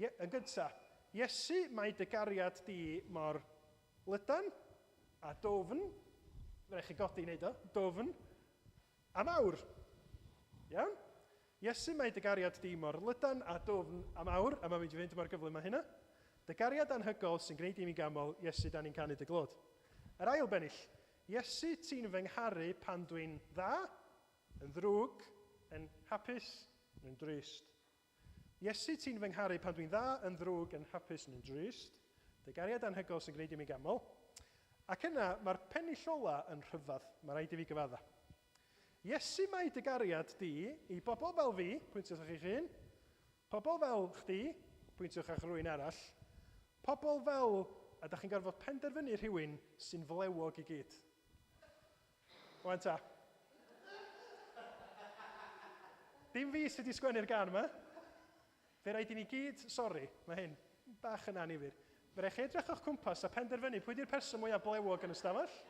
Ie, yn gyntaf, Iesu, mae dy gariad di mor lydan a dwfn, fe rhaid chi godi i wneud o, dwfn a mawr. Iawn? Iesu, mae dy gariad di mor lydan a dwfn a mawr, a mae'n mynd i fynd mor gyflym â hynna. Dy gariad anhygol sy'n gwneud i mi gamol, Iesu, da ni'n canu dy glod. Yr ail bennill, Iesu, ti'n fy ngharu pan dwi'n dda, yn ddrwg, yn hapus, neu'n drist. Iesu, ti'n fy ngharu pan dwi'n dda, yn ddrwg, yn hapus neu'n drist. Dy gariad anhygoel sy'n gwneud i mi gamol. Ac yna, mae'r pennill ola yn rhyfedd, mae rhaid i fi gyfadda. Iesu, mae dy gariad di i bobl fel fi, pwyntiwch chi'ch hun, pobl fel chdi, pwyntiwch a'ch rhywun arall, pobl fel, a da chi'n gorfod penderfynu rhywun sy'n flewog i gyd. Wan ta. Dim fi sydd wedi sgwennu'r gan yma. Fe raid i ni gyd, sori, mae hyn bach yn anifyr. Fe raid chi edrych o'ch cwmpas a penderfynu pwy di'r person mwyaf blewog yn y stafell.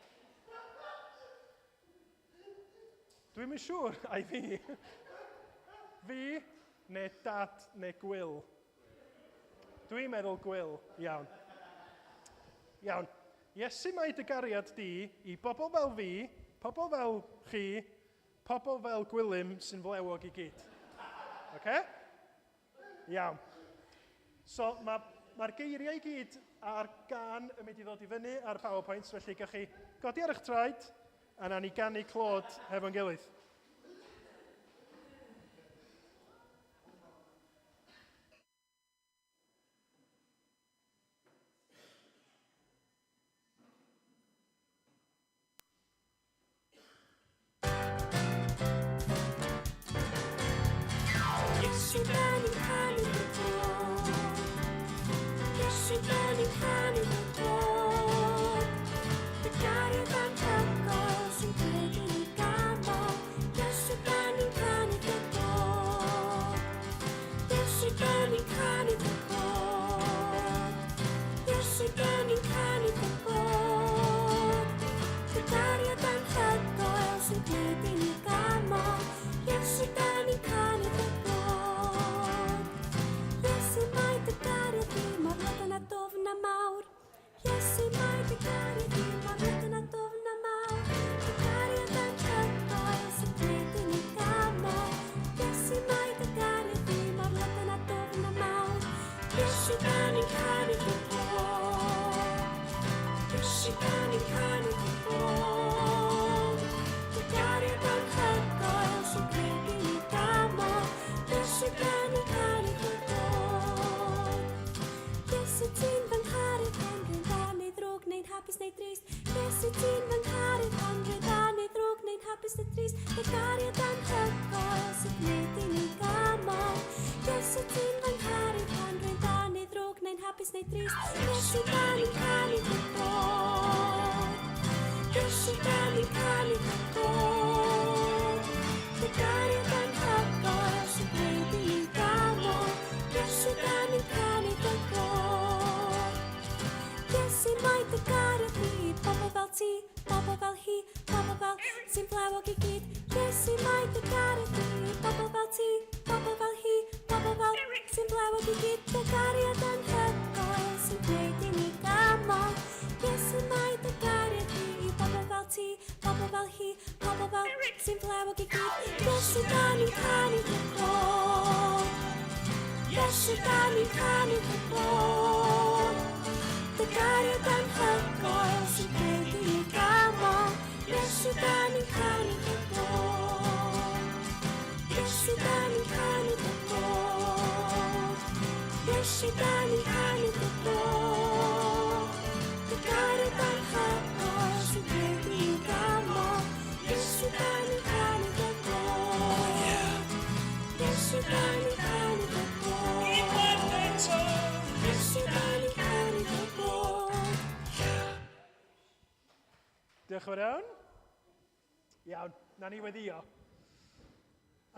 Dwi'm yn siŵr, ai fi. Fi, neu dad, neu Gwil. Dwi'n meddwl Gwil, iawn. Iawn. Iesu mae dy gariad di i bobl fel fi, pobl fel chi, pobl fel Gwilym sy'n flewog i gyd. Oce? Iawn. So mae'r ma geiriau i gyd a'r gan yn mynd i ddod i fyny ar PowerPoint, felly gawch chi godi ar eich traed a na ni ganu clod hefo'n gilydd. Iesu, da ni'n canu dy glod. Iesu, da ni'n canu dy glod. Dy gariad anhygoel sy'n gwneud i ni ganmol. Iesu, da ni'n canu dy glod. Iesu, da ni'n canu dy glod. Iesu, da ni'n canu dy glod. Dy gariad anhygoel sy'n gwneud i ni ganmol. Iesu, da ni'n canu dy glod. Iesu, mae dy gariad di mor lydan a dwfn a mawr. Iesu, mae dy gariad di mor lydan a dwfn a mawr. Dy gariad anhygoel sy'n gwneud i ni ganmol. Iesu, mae dy gariad di mor lydan a dwfn a mawr. Iesu, da ni'n canu dy glod. Iesu, da ni'n canu dy glod. Dy gariad anhygoel sy'n gwneud i ni ganmol. Iesu, da ni'n canu dy glod. Iesu, ti'n fy ngharu pan rwy'n dda neu ddrwg neu'n hapus neu drist. Iesu, ti'n fy ngharu pan rwy'n dda neu ddrwg neu'n hapus neu drist. Dy gariad anhygoel sy'n gwneud i mi ganmol. Iesu, ti'n fy ngharu pan rwy'n dda neu ddrwg neu'n hapus neu drist. Iesu, da ni'n canu dy glod. Iesu, da ni'n canu dy glod. Dy gariad anhygoel sy'n gwneud i mi ganmol. Iesu, da ni'n canu dy glod. Iesu, mae dy gariad di, bobl fel ti, bobl fel hi, bobl fel sy'n flewog i gyd. Iesu, mae dy gariad di, bobl fel ti, bobl fel hi, bobl fel sy'n flewog i gyd. Dy gariad anhygoel sy'n gwneud i ni ganmol. Iesu, mae dy gariad di, bobl fel ti, bobl fel hi, pobl fel sy'n flewog i gyd. Iesu, da ni'n canu dy glod. Iesu, da ni'n canu dy glod. Dy gariad anhygoel sy'n gwneud i ni ganmol. Iesu, da ni'n canu dy glod. Iesu, da ni'n canu dy glod. Iesu, da ni'n canu dy glod. Dy gariad anhygoel sy'n gwneud ni ganmol. Iesu, da ni'n canu dy glod. Iesu, da ni'n canu dy glod. Unwaith eto. Iesu, da ni'n canu dy glod. Diolch yn fawr iawn. Iawn, na ni weddio.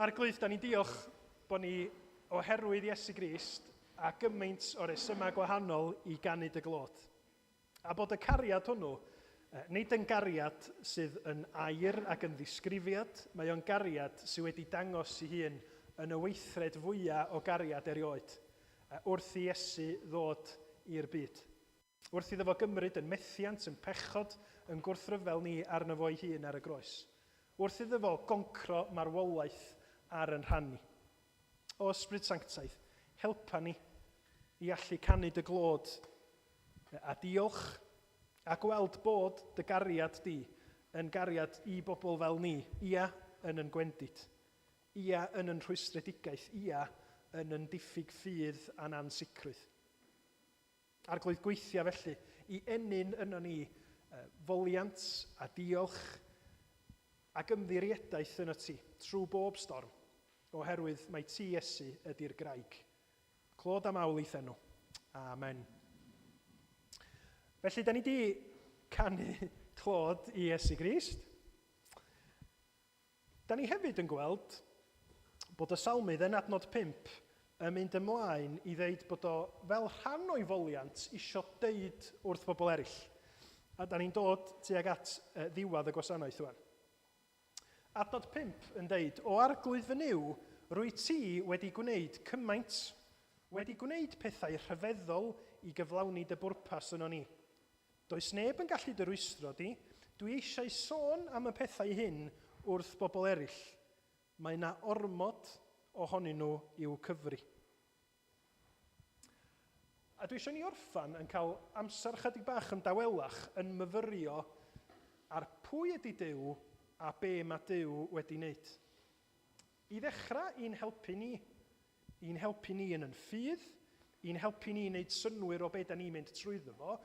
Arglwydd, da ni'n diolch bod ni oherwydd Iesu Grist a gymaint o resymau gwahanol i ganu dy glod. A bod y cariad hwnnw, nid yn gariad sydd yn air ac yn ddisgrifiad, mae o'n gariad sydd wedi dangos ei hun yn y weithred fwyaf o gariad erioed, wrth i Iesu ddod i'r byd. Wrth iddo fo gymryd yn methiant, yn pechod, yn gwrthryfel ni arno fo'i hun ar y groes. Wrth iddo fo goncro marwolaeth ar yn rhan ni. O Ysbryd Sanctaidd, helpa ni i allu canu dy glod a diolch a gweld bod dy gariad di yn gariad i bobl fel ni, ia yn yn gwendid, ia yn yn rhwystredigaeth, ia yn yn diffyg ffydd a'n ansicrwydd. Arglwydd, gweithia felly i ennyn yno ni foliant a diolch ac ymddiriedaeth yno ti trwy bob storm, oherwydd mai ti, Iesu, ydy'r graig. Clod am awl i'th enw. Amen. Felly, da ni di canu clod i Iesu Grist. Da ni hefyd yn gweld bod y salmydd yn adnod 5 yn mynd ymlaen i ddeud bod o fel rhan o'i foliant isio deud wrth bobl eraill. A da ni'n dod tuag at ddiwedd y gwasanaeth rwan. Adnod 5 yn deud, O Arglwydd fy Nuw, rwy ti wedi gwneud cymaint, wedi gwneud pethau rhyfeddol i gyflawni dy bwrpas yno ni. Does neb yn gallu dy rwystro di, dwi eisiau sôn am y pethau hyn wrth bobl eraill. Mae yna ormod ohonyn nhw i'w cyfri. A dwi eisiau ni orffan yn cael amser chydig bach yn dawelach yn myfyrio ar pwy ydy Duw a be mae Duw wedi wneud. I ddechrau, i'n helpu ni. I'n helpu ni yn yn ffydd, i'n helpu ni i wneud synnwyr o be da ni'n mynd trwyddo fo,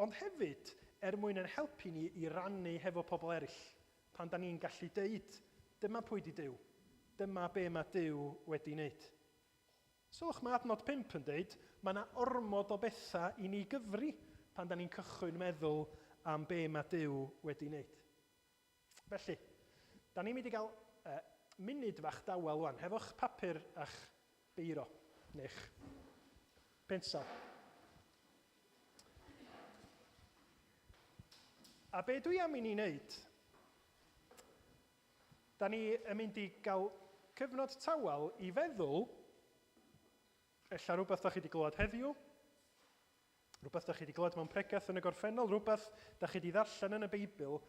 ond hefyd er mwyn yn helpu ni i rannu hefo pobl eraill, pan da ni'n gallu deud, dyma pwy di Duw, dyma be mae Duw wedi wneud. Sylwch, mae adnod 5 yn deud, mae yna ormod o bethau i ni gyfri pan da ni'n cychwyn meddwl am be mae Duw wedi wneud. Felly, da ni'n mynd i gael munud fach dawel wan, hefo'ch papur a'ch beiro, neu'ch pensel. A be dwi am i ni wneud, da ni yn mynd i gael cyfnod tawel i feddwl, ella rhywbeth da chi wedi glywed heddiw, rhywbeth da chi wedi glywed mewn pregaeth yn y gorffennol, rhywbeth da chi wedi ddarllen yn y Beibl,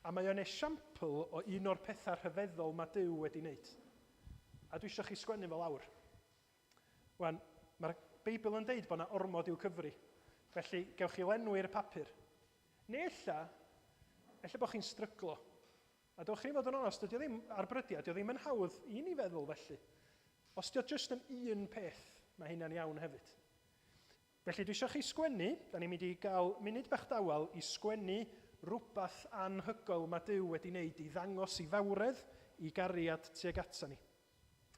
a mae o'n esiampl o un o'r pethau rhyfeddol mae Duw wedi wneud. A dwi eisiau chi sgwennu fel lawr. Wan, mae'r Beibl yn deud bod yna ormod i'w cyfri. Felly, gewch chi lenwi'r papur. Neu ella bod chi'n stryglo. A dewch chi fod yn onest, dydy o ddim ar brydiau, dydy o ddim yn hawdd i ni feddwl felly. Os dydy o jyst yn un peth, mae hynna'n iawn hefyd. Felly dwi eisiau chi sgwennu, da ni'n mynd i gael munud bach dawel i sgwennu rhywbeth anhygoel mae Duw wedi wneud i ddangos i fawredd, i gariad tuag ata ni.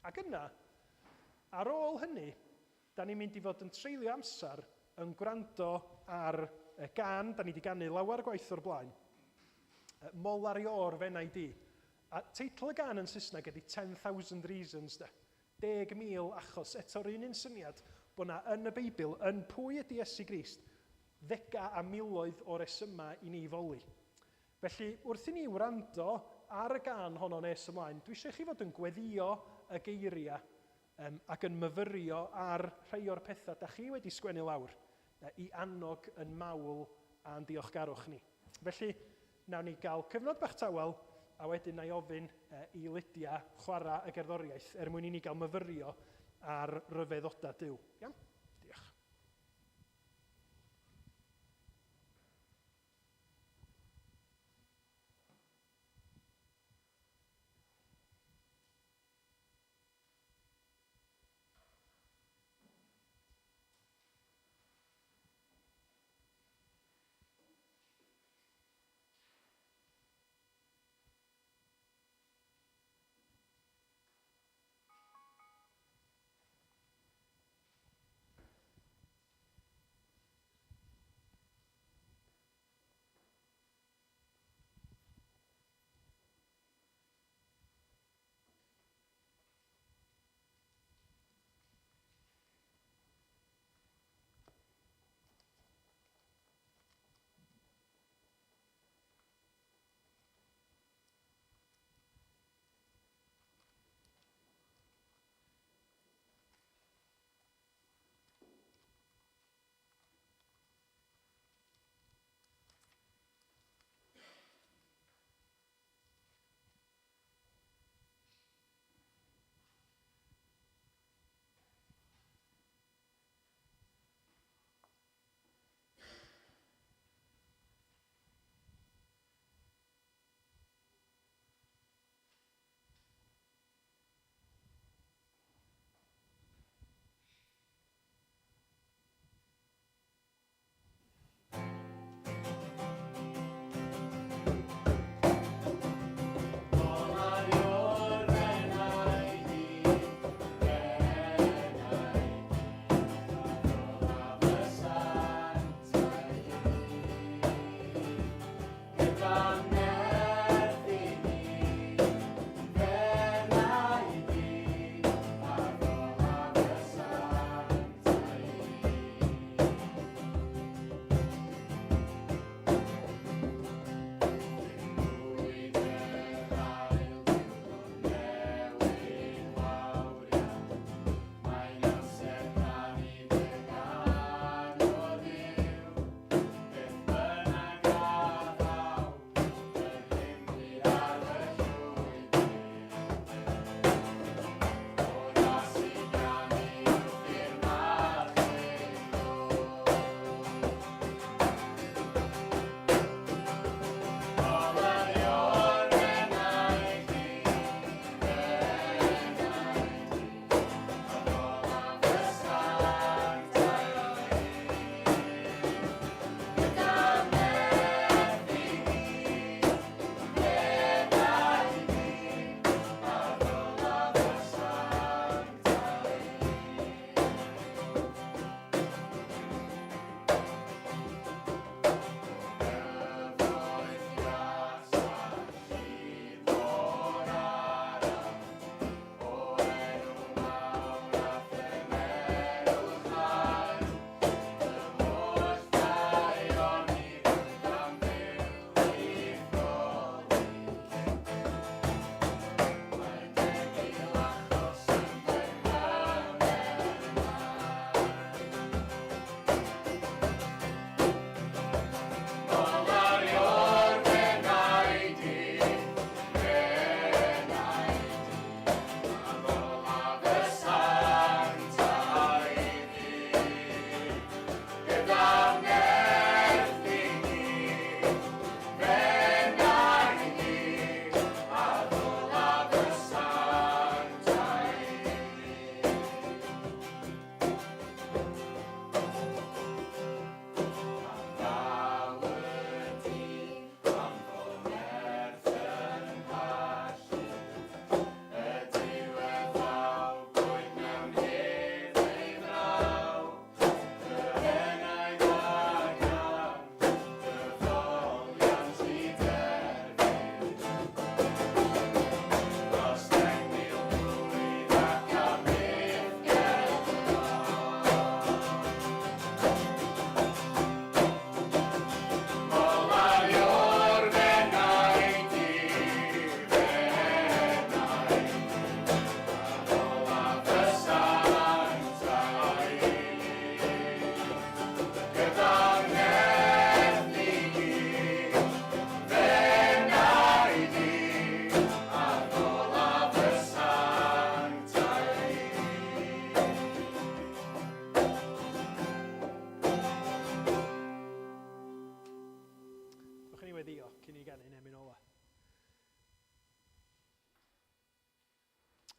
Ac yna, ar ôl hynny, da ni'n mynd i fod yn treulio amser yn gwrando ar y gân, da ni wedi ganu lawer gwaith o'r blaen, Molar Ior Fenai Di. A teitl y gân yn Saesneg ydy 10,000 Reasons, de. 10,000 achos. Eto'r un syniad bod na yn y Beibl, yn pwy ydy Iesu Grist, ddega a miloedd o resymau i ni foli. Felly, wrth i ni wrando ar y gân honno nes ymlaen, dwi eisiau chi fod yn gweddio y geiriau ac yn myfyrio ar rhai o'r pethau da chi wedi sgwennu lawr i annog yn mawl a'n diolchgarwch ni. Felly, nawn ni gael cyfnod bach tawel a wedyn na i ofyn i Lydia chwarae y gerddoriaeth er mwyn i ni gael myfyrio ar ryfeddodau Duw. Iawn? Diolch.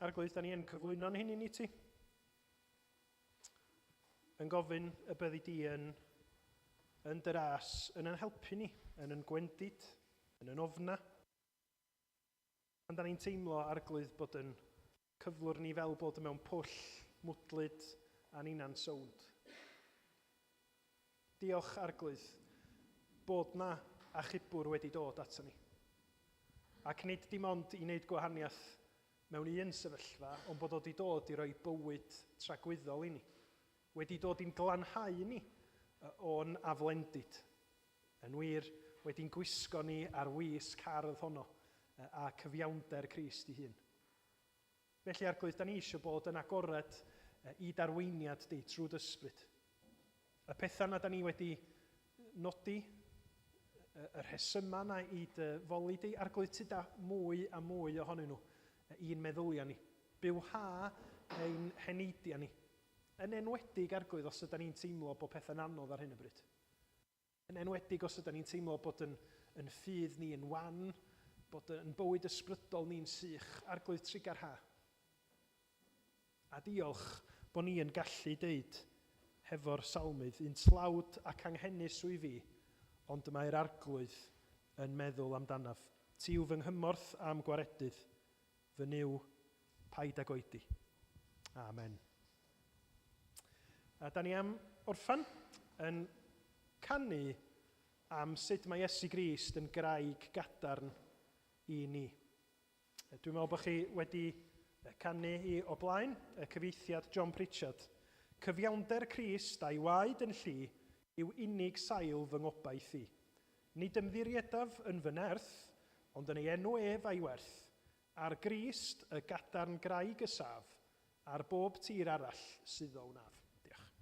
Arglwydd, da ni yn cyflwyno'n hyn i ti. Yn gofyn y byddi di yn dy ras, yn ein helpu ni, yn ein gwendid, yn ein ofna. Pan da ni'n teimlo, Arglwydd, bod yn cyflwr ni fel bod mewn pwll mwdlyd a ni'na'n sownd. Diolch, Arglwydd, bod na achubwr wedi dod ato ni. Ac nid dim ond i wneud gwahaniaeth mewn un sefyllfa, ond bod o wedi dod i roi bywyd tragwyddol i ni. Wedi dod i'n glanhau ni o'n aflendid. Yn wir, wedi'n gwisgo ni ar wisg hardd honno a cyfiawnder Crist ei hun. Felly, Arglwydd, da ni eisiau bod yn agored i d'arweiniad di trwy d'ysbryd. Y pethau na da ni wedi nodi, y rhesymau na i dy foli di, Arglwydd, ti da mwy a mwy ohonyn nhw i'n meddyliau ni. Bywha ein heneidiau ni. Yn enwedig, Arglwydd, os ydyn ni'n teimlo bod pethau'n anodd ar hyn o bryd. Yn enwedig os ydyn ni'n teimlo bod yn ffydd ni yn wan, bod yn bywyd ysbrydol ni'n sych, Arglwydd, trugarha. A diolch bod ni yn gallu deud hefo'r salmydd, un tlawd ac anghenus wyf fi, ond mae'r Arglwydd yn meddwl amdanaf. Ti yw fy nghymorth a'm gwaredydd, fy Nuw, paid ag oedi. Amen. A da ni am orffan yn canu am sut mae Iesu Grist yn graig gadarn i ni. Dwi'n meddwl bod chi wedi canu hi o blaen, y cyfieithiad John Pritchard. Cyfiawnder Crist a'i waed yn lli yw unig sail fy ngobaith i. Nid ymddiriedaf yn fy nerth, ond yn ei enw ef a'i werth. Ar Grist y gadarn graig y saf, ar bob tir arall sydd o wnaf. Diolch.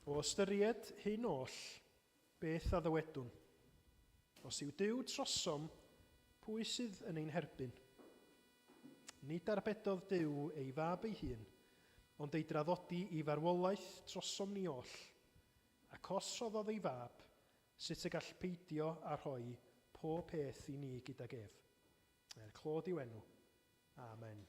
O ystyried hyn oll, beth a ddywedwn? Os yw Duw trosom, pwy sydd yn ein herbyn? Nid arbedodd Duw ei fab ei hun, ond ei draddodi i farwolaeth trosom ni oll. Ac os rhoddodd ei fab, sut y gall peidio â rhoi pob peth i ni gydag ef? Er clod i'w enw. Amen.